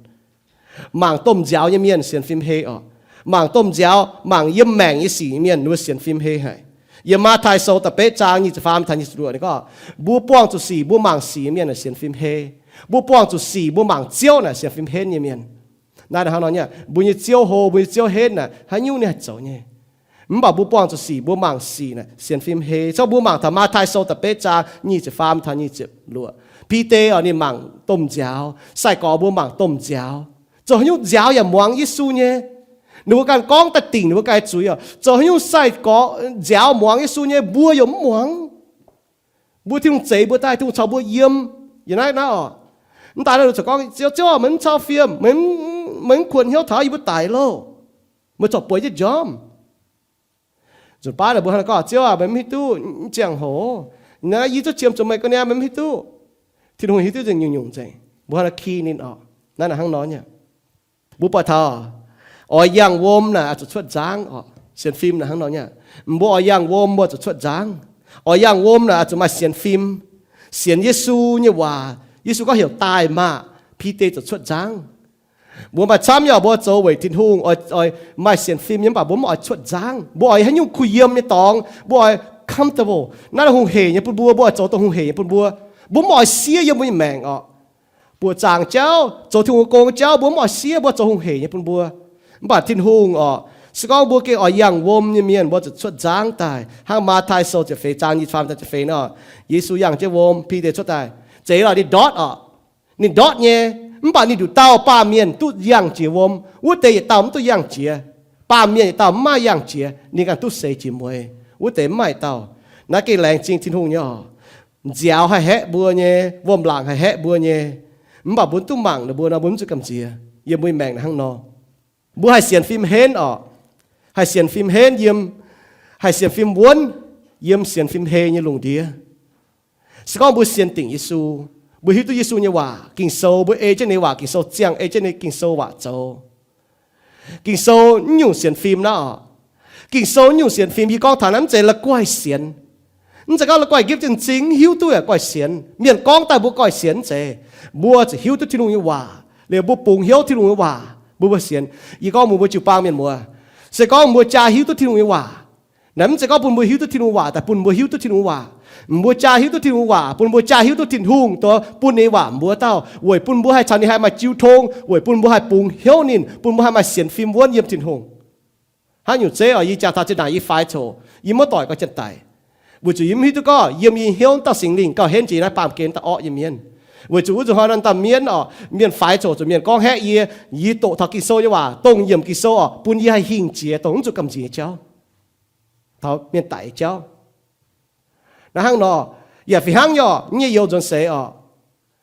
Mangc domh nziaaux nyei mienh sienx fim hei oc. Mangc domh nziaaux, mangc yiem maengc nyei sic nyei mienh ninh mbuo sienx fim hei haic. Yiem Matv^tai Sou da'betv zaang nyic ziepc faam taux nyic ziepc luoqc ninh gorngv, mbuo buangh zuqc sic mbuo mangc sic nyei mienh naaic sienx fim hei. Mbuo buangh zuqc sic mbuo mangc Ziouv naaic sienx fim henv nyei mienh. Naaiv hnangv nor nyei, mbuo nyei Ziouv hlo, mbuo nyei Ziouv henv naaic haaix nyungc ninh haih zoux nyei. Mv baac mbuo buangh zuqc sic mbuo mangc sic naaic sienx fim hei. Zorqv mbuo mangc taux Matv^tai Sou da'betv zaang nyic ziepc faam taux nyic ziepc luoqc. Bide oc ninh mangc domh nziaaux. Sai-gorx mbuo mangc domh nziaaux. Zoux haaix nyungc nziaaux yaac muangx Yesu nyei. Ninh mbuo ganh gorngv daaih dingc ninh mbuo ganh zuiz oc. Zoux haaix nyungc sai-gorx nziaaux muangx Yesu nyei, mbuo yaac mv muangx. Mbuo Tin-Hungh zeix mbuo daaih, Tin-Hungh caux mbuo yiem. Yiem naaiv naaiv oc, mv daaih naaiv ninh corc gorngv, Ziouv, Ziouv, meih mv cau fiem, meih mv kuonx hnyouv taux yie mbuo daic loh. Meih corc bueix jienv njormh. Nzunc baav naaic mbuo hnangv naaiv gorngv, Ziouv aac, meih mv hiuv duqv ziangh hoc. Naaiv yie zungv qiemx zuqc meih ga'naaiv, meih mv hiuv duqv. Tin-Hungh hiuv duqv nzengc nyungc-nyungc nzengc. Mbuo hnangv naaiv ki ninh oc. Naaiv naaic hnangv nor nyei. Mbuo buatc taux oix yangh wuom naaic oix zuqc cuotv nzangv oc. Sienx fim naaic hnangv nor nyei. Mbuo oix yangh wuom mbuo zuqc cuotv nzangv. Oix yangh wuom naaic oix zuqc maaih sienx fim, sienx Yesu nyei waac. Yesu gorngv heuc daaih maah! Bide zuqc cuotv nzangv. Mbuo maaih camv nyei oc, mbuo zoux weic Tin-Hungh oix, oix maaih sienx fim nyei, mv baac mbuo mv oix cuotv nzangv. Mbuo oix haaix nyungc kuh yiem nyei dorngx, mbuo oix comfortable. Naaiv hungh heic nyei bun mbuo, mbuo oix zoux dongh hungh heic nyei bun mbuo. Mbuo mv oix siev yiem mbuo nyei maengc oc. Buoqc zaangc jauv, zoux Tin-Hungh gong jauv, mbuo mv oix siev, mbuo zoux hungh heic nyei bun mbuo. Mv baac Tin-Hungh oc, se gorngv mbuo gengh oix yangh wuom nyei mienh, mbuo zuqc cuotv nzangv daaih. Hnangv Matv^tai Sou ziepc feix zaang nyic ziepc faam taux ziepc feix nor, Yesu yangh jienv wuom, Bide cuotv daaih. Zeiz lorqc, ninh ndortv oc. Ninh ndortv nyei, mv baac ninh nduqc dauh baamh mienh duqv yangh jiex wuom, wuov deix yietc dauh mv duqv yangh jiex. Baamh mienh yietc dauh mv maaih yangh jiex, ninh ganh duqv seix jiex mueiz. Wuov deix mv maaih dauh. Naaiv gengh laengz zingh Tin-Hungh nyei oc. Nziaaux haih haeqv mbuo nyei, wuom-laangc haih haeqv mbuo nyei. Mv baac mbuo mv duqv mangc ninh mbuo nor, mbuo mv zuqc gamh nziex. Yiem mbuo nyei maengc naaiv hnangv nor, mbuo haih sienx fim henv oc. Haih sienx fim henv yiem, haih sienx fim wuonv yiem sienx fim hei nyei lungh ndiev. Se gorngv mbuo sienx dingc Yesu, mbuo hiuv duqv Yesu nyei waac, Ging-Sou, mbuo ei jienv ninh waac, Ging-Sou ziangh ei jienv ninh Ging-Sou waac zoux. Ging-Sou mv nyungc sienx fim naaiv oc. Ging-Sou mv nyungc sienx fim yie gorngv taux naaiv mv zeiz la'guaih sienx. Mv zeiz gorngv la'guaih nqipv jienv m'zing mv hiuv duqv yaac guaih sienx. Mienh gorngv daaih mbuo guaih sienx mv zeiz. Mbuo zuqc hiuv duqv Tin-Hungh nyei waac, liuz mbuo bungx hnyouv Tin-Hungh nyei waac mbuo, mbuo sienx. Yie gorngv mbuox mbuo jiu-baang mienh muoz, se gorngv mbuo jaa hiuv duqv Tin-Hungh nyei waac, naaiv mv zeiz gorngv bun mbuo hiuv duqv Tin-Hungh waac daaih bun mbuo hiuv duqv Tin-Hungh waac. Mbuo jaa hiuv duqv Tin-Hungh waac bun mbuo jaa hiuv duqv Tin-Hungh dongh bun ninh nyei waac mbuox dauh, weic bun mbuo haih caux ninh haih maaih jiu tong, weic bun mbuo haih bungx hnyouv ninh, bun mbuo haih maaih sienx fim wuonv yiem Tin-Hungh. Hnangv nyungc zeiv oc, yie jaa taux zinh ndaangc yie faix coc, yie maiv doic gauh janx-daic, weic zuqc yie mv hiuv duqv gorngv yiem yie hnyouv dauh Singx Lingh gauh henv jiex naaiv baamh gen daaih orqv nyei mienh. Weic zuqc wuov nzunc hnoi naaiv dauh mienh oc, mienh faix coc zuqc mienh gorngv haeqv yie, yie doqc taux Ging-Sou nyei waac, dongh yiemc Ging-Sou oc, bun yie haih hingh jiex dongh mv zuqc gamh nziex jauv, taux mienh daic jauv. Naaiv hnangv nor, yaac fih hnangv nyei oc, nyei youz nzuonx seix oc.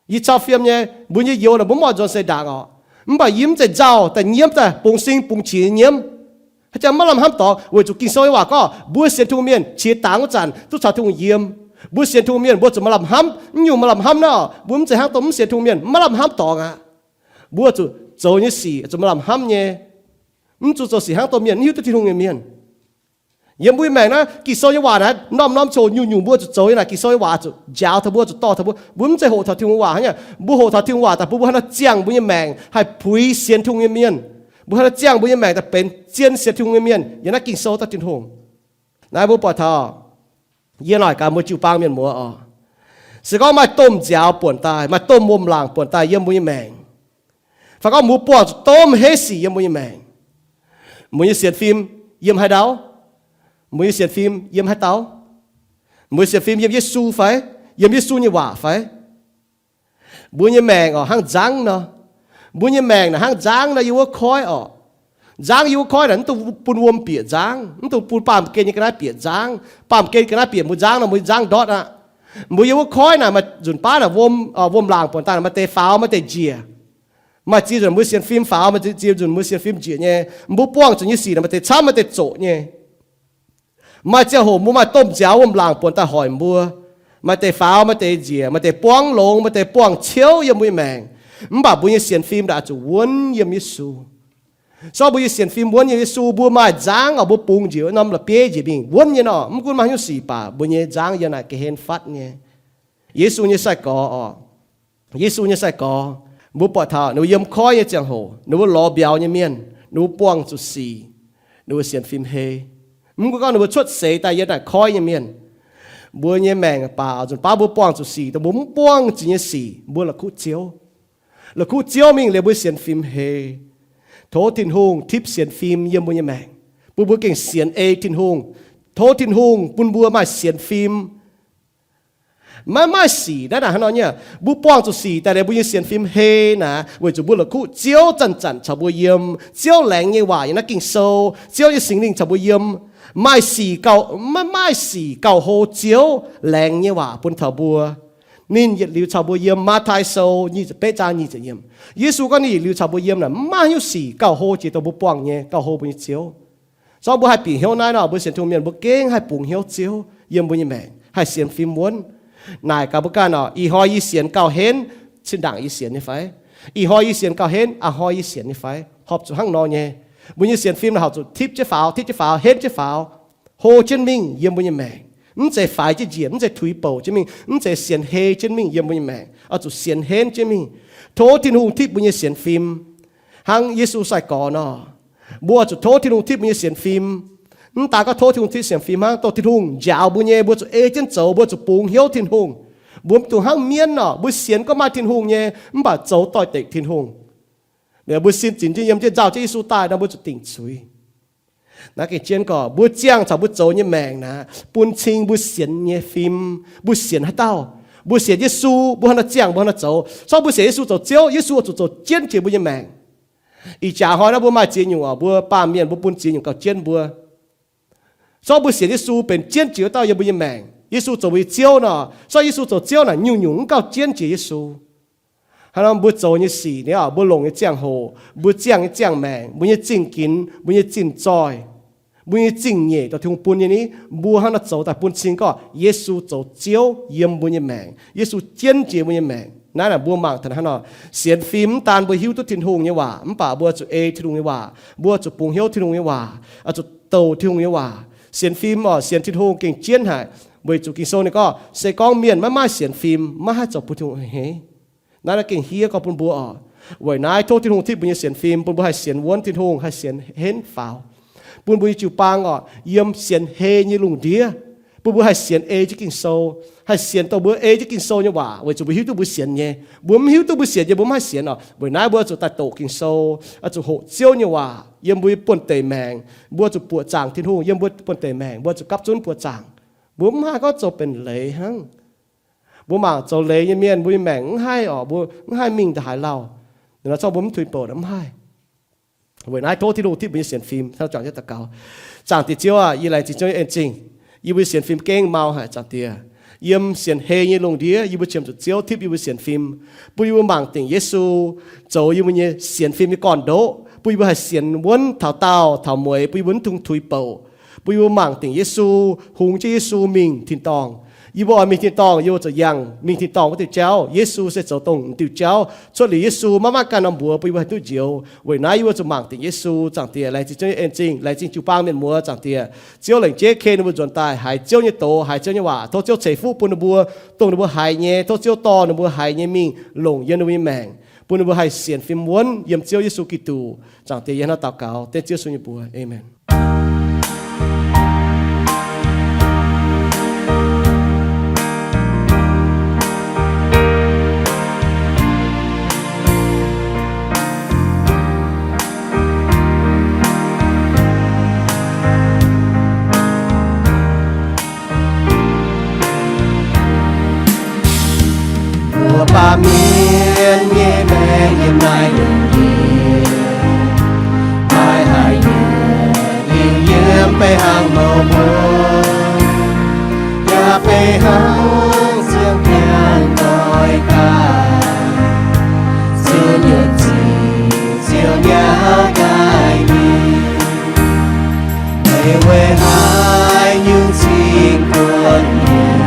Yie cau fiem nyei, mbuo nyei youz naaic mbuo mv oix nzuonx seix ndaangc oc. Mv baac yie mv zeiz nzauh daaih nyiemv daaih bungx sing bungx qiex nyei nyiemv. Haaix jangx maiv lamh hnamv dorngx? Weic zuqc Ging-Sou nyei waac gorngv mbuo sienx Tin-Hungh mienh qiex dangx wuov zanc duqv caux Tin-Hungh yiem. Mbuo sienx Tin-Hungh mienh mbuo zuqc maaih lamh hnamv. Mv nyungc maaih lamh hnamv nor, mbuo mv zeiz hnangv dongh mv sienx Tin-Hungh mienh maiv lamh hnamv dorngx aqv. Mbuo zuqc zoux nyei sic zuqc maaih lamh hnamv nyei. Mv zuqc zoux sic hnangv dongh mienh mv hiuv duqv Tin-Hungh nyei mienh. Yiem mbuo nyei maengc naaiv, Ging-Sou nyei waac naaiv norm-norm coc nyungc-nyungc mbuo zuqc zoux nyei naaic, Ging-Sou nyei waac zuqc njaaux taux mbuo, zuqc dorh taux mbuo. Mbuo mv zeiz hoqc taux Tin-Hungh waac hnangv. Mbuo hoqc taux Tin-Hungh waac daaih bun mbuo haih nor ziangh mbuo nyei maengc haih puix sienx Tin-Hungh nyei mienh. Mbuo haih nor ziangh mbuo nyei maengc daaih benx zien sienx Tin-Hungh nyei mienh yiem naaiv Ging-Sou daaih Tin-Hungh. Naaiv mbuo buatc taux, yie naaic gaax mbuo jiu-baang mienh muoz oc, se gorngv maaih domh nziaaux buonc daaih, maaih domh wuom-laangc buonc daaih yiem mbuo nyei maengc, fai gorngv mbuo buangh zuqc domh heiv sic yiem mbuo nyei maengc, mbuo nyei sienx fim yiem haaix ndau? Mbuo nyei sienx fim yiem haaix ndau? Mbuo nyei sienx fim yiem Yesu fai? Yiem Yesu nyei waac fai? Mbuo nyei maengc oc hnangv nzangv nor. Mbuo nyei maengc naaic hnangv nzangv nor yiem wuov koiv oc. Nzangv yiem wuov koiv naaic mv dungx bun wuom bieqc nzangv, mv dungx bun baamh gen nyei ga'naaiv bieqc nzangv. Baamh gen ga'naaiv bieqc mbuo nzangv nor mbuo nyei nzangv ndortv aqv. Mbuo yiem wuov koiv naaic maaih nzunc baav naaic wuom, wuom-laangc buonc daaih naaic maaih deix faaux maaih deix njiec. Maaih ziex nzunc mbuo sienx fim faaux, maaih ziex nzunc mbuo sienx fim njiec nyei. Mbuo buangh zuqc nyei sic naaic maaih deix camv maaih deix zoqc nyei. Maaih ziangh hoc mbuo maaih domh nziaaux wuom-laangc buonc daaih hoic mbuo. Maaih deix faaux maaih deix njiec, maaih deix buangv longx, maaih deix buangh ciouv yiem mbuo nyei maengc. Mv baac mbuo nyei sienx fim naaic zuqc wuonv yiem Yesu. Se gorngv mbuo nyei sienx fim wuonv yiem Yesu, mbuo maaih nzangv oc, mbuo bungx njiec wuov norm la'bieiv njiec mingh wuonv nyei nor, mv gunv maaih haaix nyungc sic baac mbuo nyei nzangv yiem naaic ga'hlen fatv nyei. Yesu nyei sai-gorx oc, Yesu nyei sai-gorx, mbuo buatc taux ninh mbuo yiem koiv nyei ziangh hoc, ninh mbuo lorz mbiauz nyei mienh, ninh mbuo buangh zuqc sic, ninh mbuo sienx fim hei. Mv gunv gorngv ninh mbuo cuotv seix daaih yiem naaic koiv nyei mienh, mbuo nyei maengc baac nzunc baav mbuo buangh zuqc sic, dongh mbuo mv buangh zuqc nyei sic mbuo la'kuqv Ziouv. La'kuqv Ziouv mingh liuz mbuo sienx fim hei. Tov Tin-Hungh tipv sienx fim yiem mbuo nyei maengc, bun mbuo gengh sienx ei Tin-Hungh. Tov Tin-Hungh bun mbuo maaih sienx fim. Maiv maaih sic naaiv naaic hnangv nor nyei. Mbuo buangh zuqc sic daaih liuz mbuo nyei sienx fim hei naaic, weic zuqc mbuo la'kuqv Ziouv zanc-zanc caux mbuo yiem. Ziouv laengz nyei waac yiem naaiv Ging-Sou, Ziouv nyei Singx Lingh caux mbuo yiem. Maaih sic gauh, maiv maaih sic gauh hlo Ziouv laengz nyei waac bun taux mbuo. Ninh yietc liuz caux mbuo yiem. Matv^taai Sou nyic ziepc betv zaang nyic ziepc yiemc, Yesu gorngv ninh yietc liuz caux mbuo yiem naaic, maiv maaih haaix nyungc sic gauh hlo jiex dongh mbuo buangh nyei, gauh hlo mbuo nyei Ziouv. Se gorngv mbuo haih bieqc hnyouv naaiv nor, mbuo sienx Tin-Hungh mienh mbuo gengh haih bungx hnyouv Ziouv yiem mbuo nyei maengc, haih sienx fim wuonv. Naaic gaax mbuo ganh oc, ih hnoi yie sienx gauh henv cin-ndaangc yie sienx nyei fai? Ih hnoi yie sienx gauh henv a'hnoi yie sienx nyei fai? Horpc zuqc hnangv nor nyei. Mbuo nyei sienx fim naaic horpc zuqc tipv jienv faaux, tipv jienv faaux, henv jienv faaux, hlo jienv mingh yiem mbuo nyei maengc. Mv zeiz faix jienv njiec, mv zeiz tuix bouc jienv mingh, mv zeiz sienx hei jienv mingh yiem mbuo nyei maengc. Oix zuqc sienx henv jienv mingh. Tov Tin-Hungh tipv mbuo nyei sienx fim hnangv Yesu sai-gorx nor. Mbuo oix zuqc tov Tin-Hungh tipv mbuo nyei sienx fim. Mv daan gorngv tov Tin-Hungh tipv sienx fim hnangv, dongh Tin-Hungh njaaux mbuo nyei, mbuo zuqc ei jienv zoux, mbuo zuqc bungx hnyouv Tin-Hungh. Mbuo mv dungx hnangv mienv nor, mbuo sienx gorngv maaih Tin-Hungh nyei, mv baac zoux doix-dekc Tin-Hungh. Mbuo sin zinx jienv yiem jienv nzauh jienv Yesu daaih nor, mbuo zuqc dingc zuiz. Naaiv gengh jienv gorngv mbuo ziangh caux mbuo zoux nyei maengc naaic, bun cing mbuo sienx nyei fim. Mbuo sienx haaix dauh? Mbuo sienx Yesu, mbuo hnangv nor ziangh, mbuo hnangv nor zoux. Se gorngv mbuo sienx Yesu zoux Ziouv, Yesu oix zuqc zoux jienv jiex mbuo nyei maengc. Ih jaax hnoi naaiv mbuo maaih ziex nyungc oc, mbuo baamh mienh mbuo bun ziex nyungc gauh jienv mbuo. Se gorngv mbuo sienx Yesu benx jienv jiex wuov dauh yiem mbuo nyei maengc, Yesu zoux mbuo nyei Ziouv nor, se gorngv Yesu zoux Ziouv naaic, nyungc-nyungc mv gauh jienv jiex Yesu. Hnangv nor mbuo zoux nyei sic ni oc, mbuo longc nyei ziangh hoc, mbuo ziangh nyei ziangh maengc, mbuo nyei zingh ginx, mbuo nyei zinh zoih, mbuo nyei zingh nyeic, dongh Tin-Hungh bun nyei ni, mbuo hnangv nor zoux daaih bun cing gorngv Yesu zoux Ziouv yiem mbuo nyei maengc, Yesu jienv jiex mbuo nyei maengc. Naaiv naaic mbuo mangc taux hnangv nor, sienx fim mv daan mbuo hiuv duqv Tin-Hungh nyei waac, mv baac mbuo zuqc ei Tin-Hungh nyei waac, mbuo zuqc bungx hnyouv Tin-Hungh nyei waac, oix zuqc douc Tin-Hungh nyei waac. Sienx fim oc, sienx Tin-Hungh gengh jienv haic, weic zuqc Ging-Sou ninh gorngv, se gorngv mienh maiv maaih sienx fim, maiv haih zoux bun Tin-Hungh a'hneiv. Naaiv naaiv gengh hiev gorngv bun mbuo oc. Weic naaiv tov Tin-Hungh tipv mbuo nyei sienx fim, bun mbuo haih sienx wuonv Tin-Hungh, haih sienx henv faaux, bun mbuo nyei jiu-baang oc, yiem sienx hei nyei lungh ndiev, bun mbuo haih sienx ei jienv Ging-Sou, haih sienx dongh mbuo ei jienv Ging-Sou nyei waac, weic zuqc mbuo hiuv duqv mbuo sienx nyei. Mbuo mv hiuv duqv mbuo sienx nyei, mbuo mv haih sienx oc. Weic naaiv mbuo zuqc daaih doqc Ging-Sou, oix zuqc hoqc Ziouv nyei waac yiem mbuo nyei buonv-deic maengc. Mbuo zuqc buoqc zaangc Tin-Hungh yiem mbuo buonv-deic maengc, mbuo zuqc gapv zunv buoqc zaangc. Mbuo mv haih gorngv zoux benx leiz hnangv. Mbuo mangc zoux leiz nyei mienh, mbuo nyei maengc mv haih oc, mbuo mv haih mingh ndongc haaix lauh. Nor zorqv mbuo mv tuix bouc mv haih. Weic naaiv tov Tin-Hungh tipv mbuo nyei sienx fim. Daux gaux, Zaangc Diex Ziouv aah, yie laengz zingh Ziouv nyei en zingh. Yie mbuo nyei sienx fim gengh mau haic, Zaangc Diex. Yiem sienx hei nyei lungh ndiev yie mbuo qiemx zuqc Ziouv tipv yie mbuo sienx fim, bun yie mbuo mangc dingc Yesu zoux yie mbuo nyei sienx fim nyei gorn-ndoqv, Bun yie mbuo haih sienx wuonv taux daauh taux mueiz, bun yie mbuo mv dungx tuix bouc, bun yie mbuo mangc dingc Yesu, hungx jienv Yesu mingh tin-dorngh. Yie mbuo oix mingh tin-dorngh, yie mbuo zuqc yangh mingh tin-dorngh wuov diuh jauv. Yesu se zoux dongh m'diuh jauv. Cuotv liuz Yesu maiv maaih ganh norm mbuox bun yie mbuo haih duqv njoux. Weic naaiv yie mbuo zuqc mangc dingc Yesu, Zaangc Diex. Laengz zingh Ziouv nyei en zingh, laengz zingh jiu-baang mienh muoz, Zaangc Diex. Ziouv lengc jeiv ken ninh mbuo nzuonx daaih haiz Ziouv nyei doz, haiz Ziouv nyei waac. Tov Ziouv ceix fuqv bun ninh mbuo, dongh ninh mbuo haiz nyei, tov Ziouv dorh ninh mbuo haiz nyei mingh longc yiem ninh mbuo nyei maengc, bun ninh mbuo haih sienx fim wuonv yiem Ziouv Yesu Giduc. Zaangc Diex, yie hnangv naaiv daux gaux dengv Ziouv Yesu nyei mbuox. Aamen. Mbuo baamh mienh nyei maengc yiem naaiv lungh ndiev, maiv haih yiem, yiem beiv hnangv mouc mbuo, yaac beiv hnangv ziangh bian doix daaih, Ziouv nyuoqc zinh, Ziouv nyauv daaih mingh. Meih weic haaix nyungc cingx buonc mienh,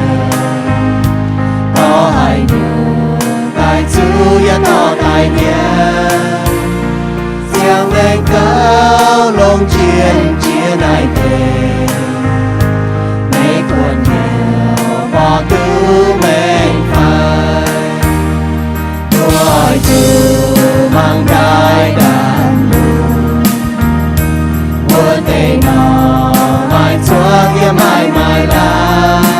dorh haaix nyungc daaih zuqc yaac dorh daaih nyanc, ziangh maengx gauh longc jienv jiex naaiv deix, meih buonc mienh borqv duqv maengc fai? Mbuo oix zuqc mangc ndaaih ndaamv-lungh, wuov deix nor maaih zuangx yaac maaih maaiz laangz.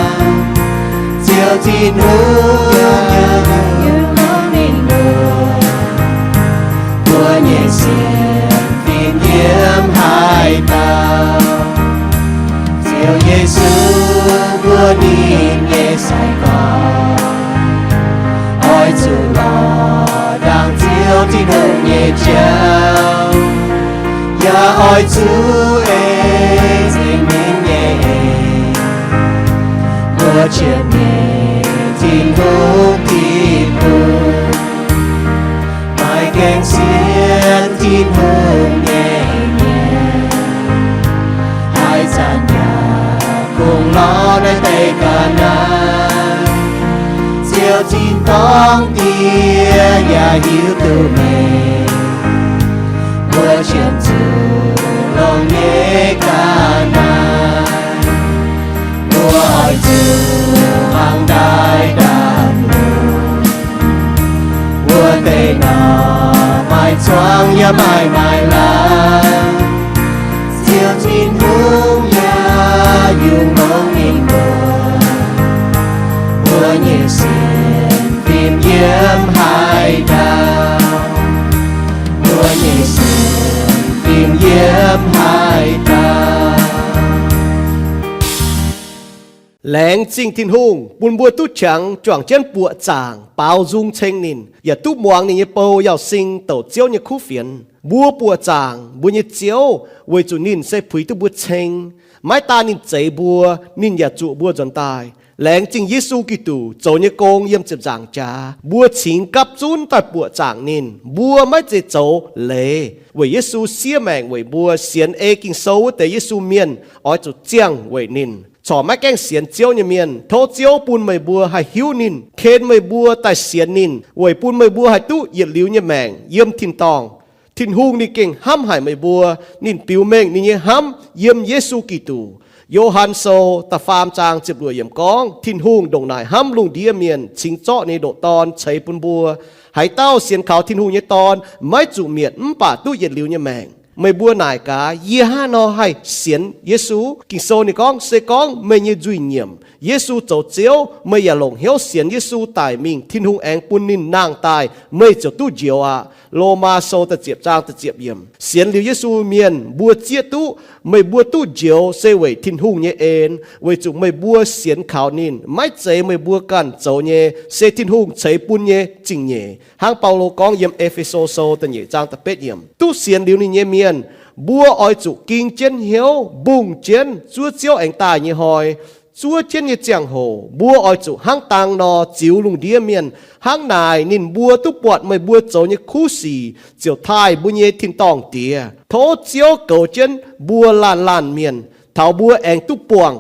Ziouv Tin-Hungh yaac yungh longc ninh mbuo, mbuo nyei sienx fim yiem haaix dauh? Ziouv Yesu mbuo ninh nyei sai-gorx, oix zuqc lorz ndaangc Ziouv Tin-Hungh nyei jauv, yaac oix zuqc ei Singx Lingh nyei en, mbuo qiemx nyei Tin-Hungh deic-bung. Maiv gaengh sienx Tin-Hungh nyei mienh, haaix zanc yaac kungx lorz naaiv deix ga'naaiv. Ziouv zinh dorngh Diex yaac hiuv duqv meih, mbuo qiemx zuqc longx nyei ga'naaiv. Mbuo oix zuqc mangc ndaaih ndaamv-lungh, wuov deix nor maaih zuangx yaac maaih maaiz laangz. Ziouv Tin-Hungh yaac yungh longc ninh mbuo, mbuo nyei sienx fim yiem haaix dauh, mbuo nyei sienx fim yiem haaix dauh. Laengz zingh Tin-Hungh bun mbuo duqv qangx juangc jienv buoqc zaangc baaux nzung ceng ninh, yaac duqv muangx ninh nyei bou Yauz Sing douc Ziouv nyei kuv fienx. Mbuo buoqc zaangc mbuo nyei Ziouv weic zuqc ninh se puix duqv mbuo ceng. Maiv daan ninh zeix mbuo, ninh yaac zuqc mbuo nzuonx daaih. Laengz zingh Yesu Giduc zoux nyei gong yiem ziepc nzaangc jaax, mbuo cingx gapv zunv daaih buoqc zaangc ninh. Mbuo maiv zeiz zoux leiz. Weic Yesu siev maengc weic mbuo, sienx ei Ging-Sou wuov deix Yesu mienh oix zuqc ziangh weic ninh. Corc maiv gaengh sienx Ziouv nyei mienh, tov Ziouv bun meih mbuo haih hiuv ninh, ken meih mbuo daaih sienx ninh, weic bun meih mbuo haih duqv yietc liuz nyei maengc yiem tin-dorngh. Tin-Hungh ninh gengh hnamv haic meih mbuo. Ninh biux mengh ninh nyei hnamv yiem Yesu Giduc. Yo^han Sou da'faam zaang ziepc luoqc yiemc gorngv, Tin-Hungh ndongc naaic hnamv lungh ndiev mienh, cingx zorqv ninh nyei ndoqc Dorn ceix bun mbuo. Haaix dauh sienx kaux Tin-Hungh nyei Dorn maiv zuqc mietc, mv baac duqv yietc liuz nyei maengc. Meih mbuo naaic gaax, yie hnangv haaix nor haih sienx Yesu? Ging-Sou ninh gorngv, se gorngv meih nyei nzuih nyiemc, Yesu zoux Ziouv, meih yaac longc hnyouv sienx Yesu daic mingh, Tin-Hungh aengx bun ninh nangh daaih, meih ziouc duqv njoux aqv. Lomaa Sou da'ziepc zaang da'ziepc yiemc. Sienx liuz Yesu mienh, mbuo zieqv duqv meih mbuo duqv njoux se weic Tin-Hungh nyei en, weic zuqc meih mbuo sienx kaux ninh, maiv zeiz meih mbuo ganh zoux nyei, se Tin-Hungh ceix bun nyei zingh nyeic. Hnangv Baulo gorngv yiem E^fe^so Sou da'nyeic zaang da'betv yiemc, duqv sienx liuz ninh nyei mienh, mbuo oix zuqc ging jienv hnyouv mbungh jienv zuov Ziouv aengx daaih nyei hnoi, zuov jienv nyei ziangh hoc, mbuo oix zuqc hnangv dang nor ziux lungh ndiev mienh. Hnangv naaic ninh mbuo duqv buatc meih mbuo zoux nyei kuv sic ziouc taaih mbuo nyei tin-dorngh Diex. Tov Ziouv goux jienv mbuo laanh laanh mienh taux mbuo aengx duqv buangh.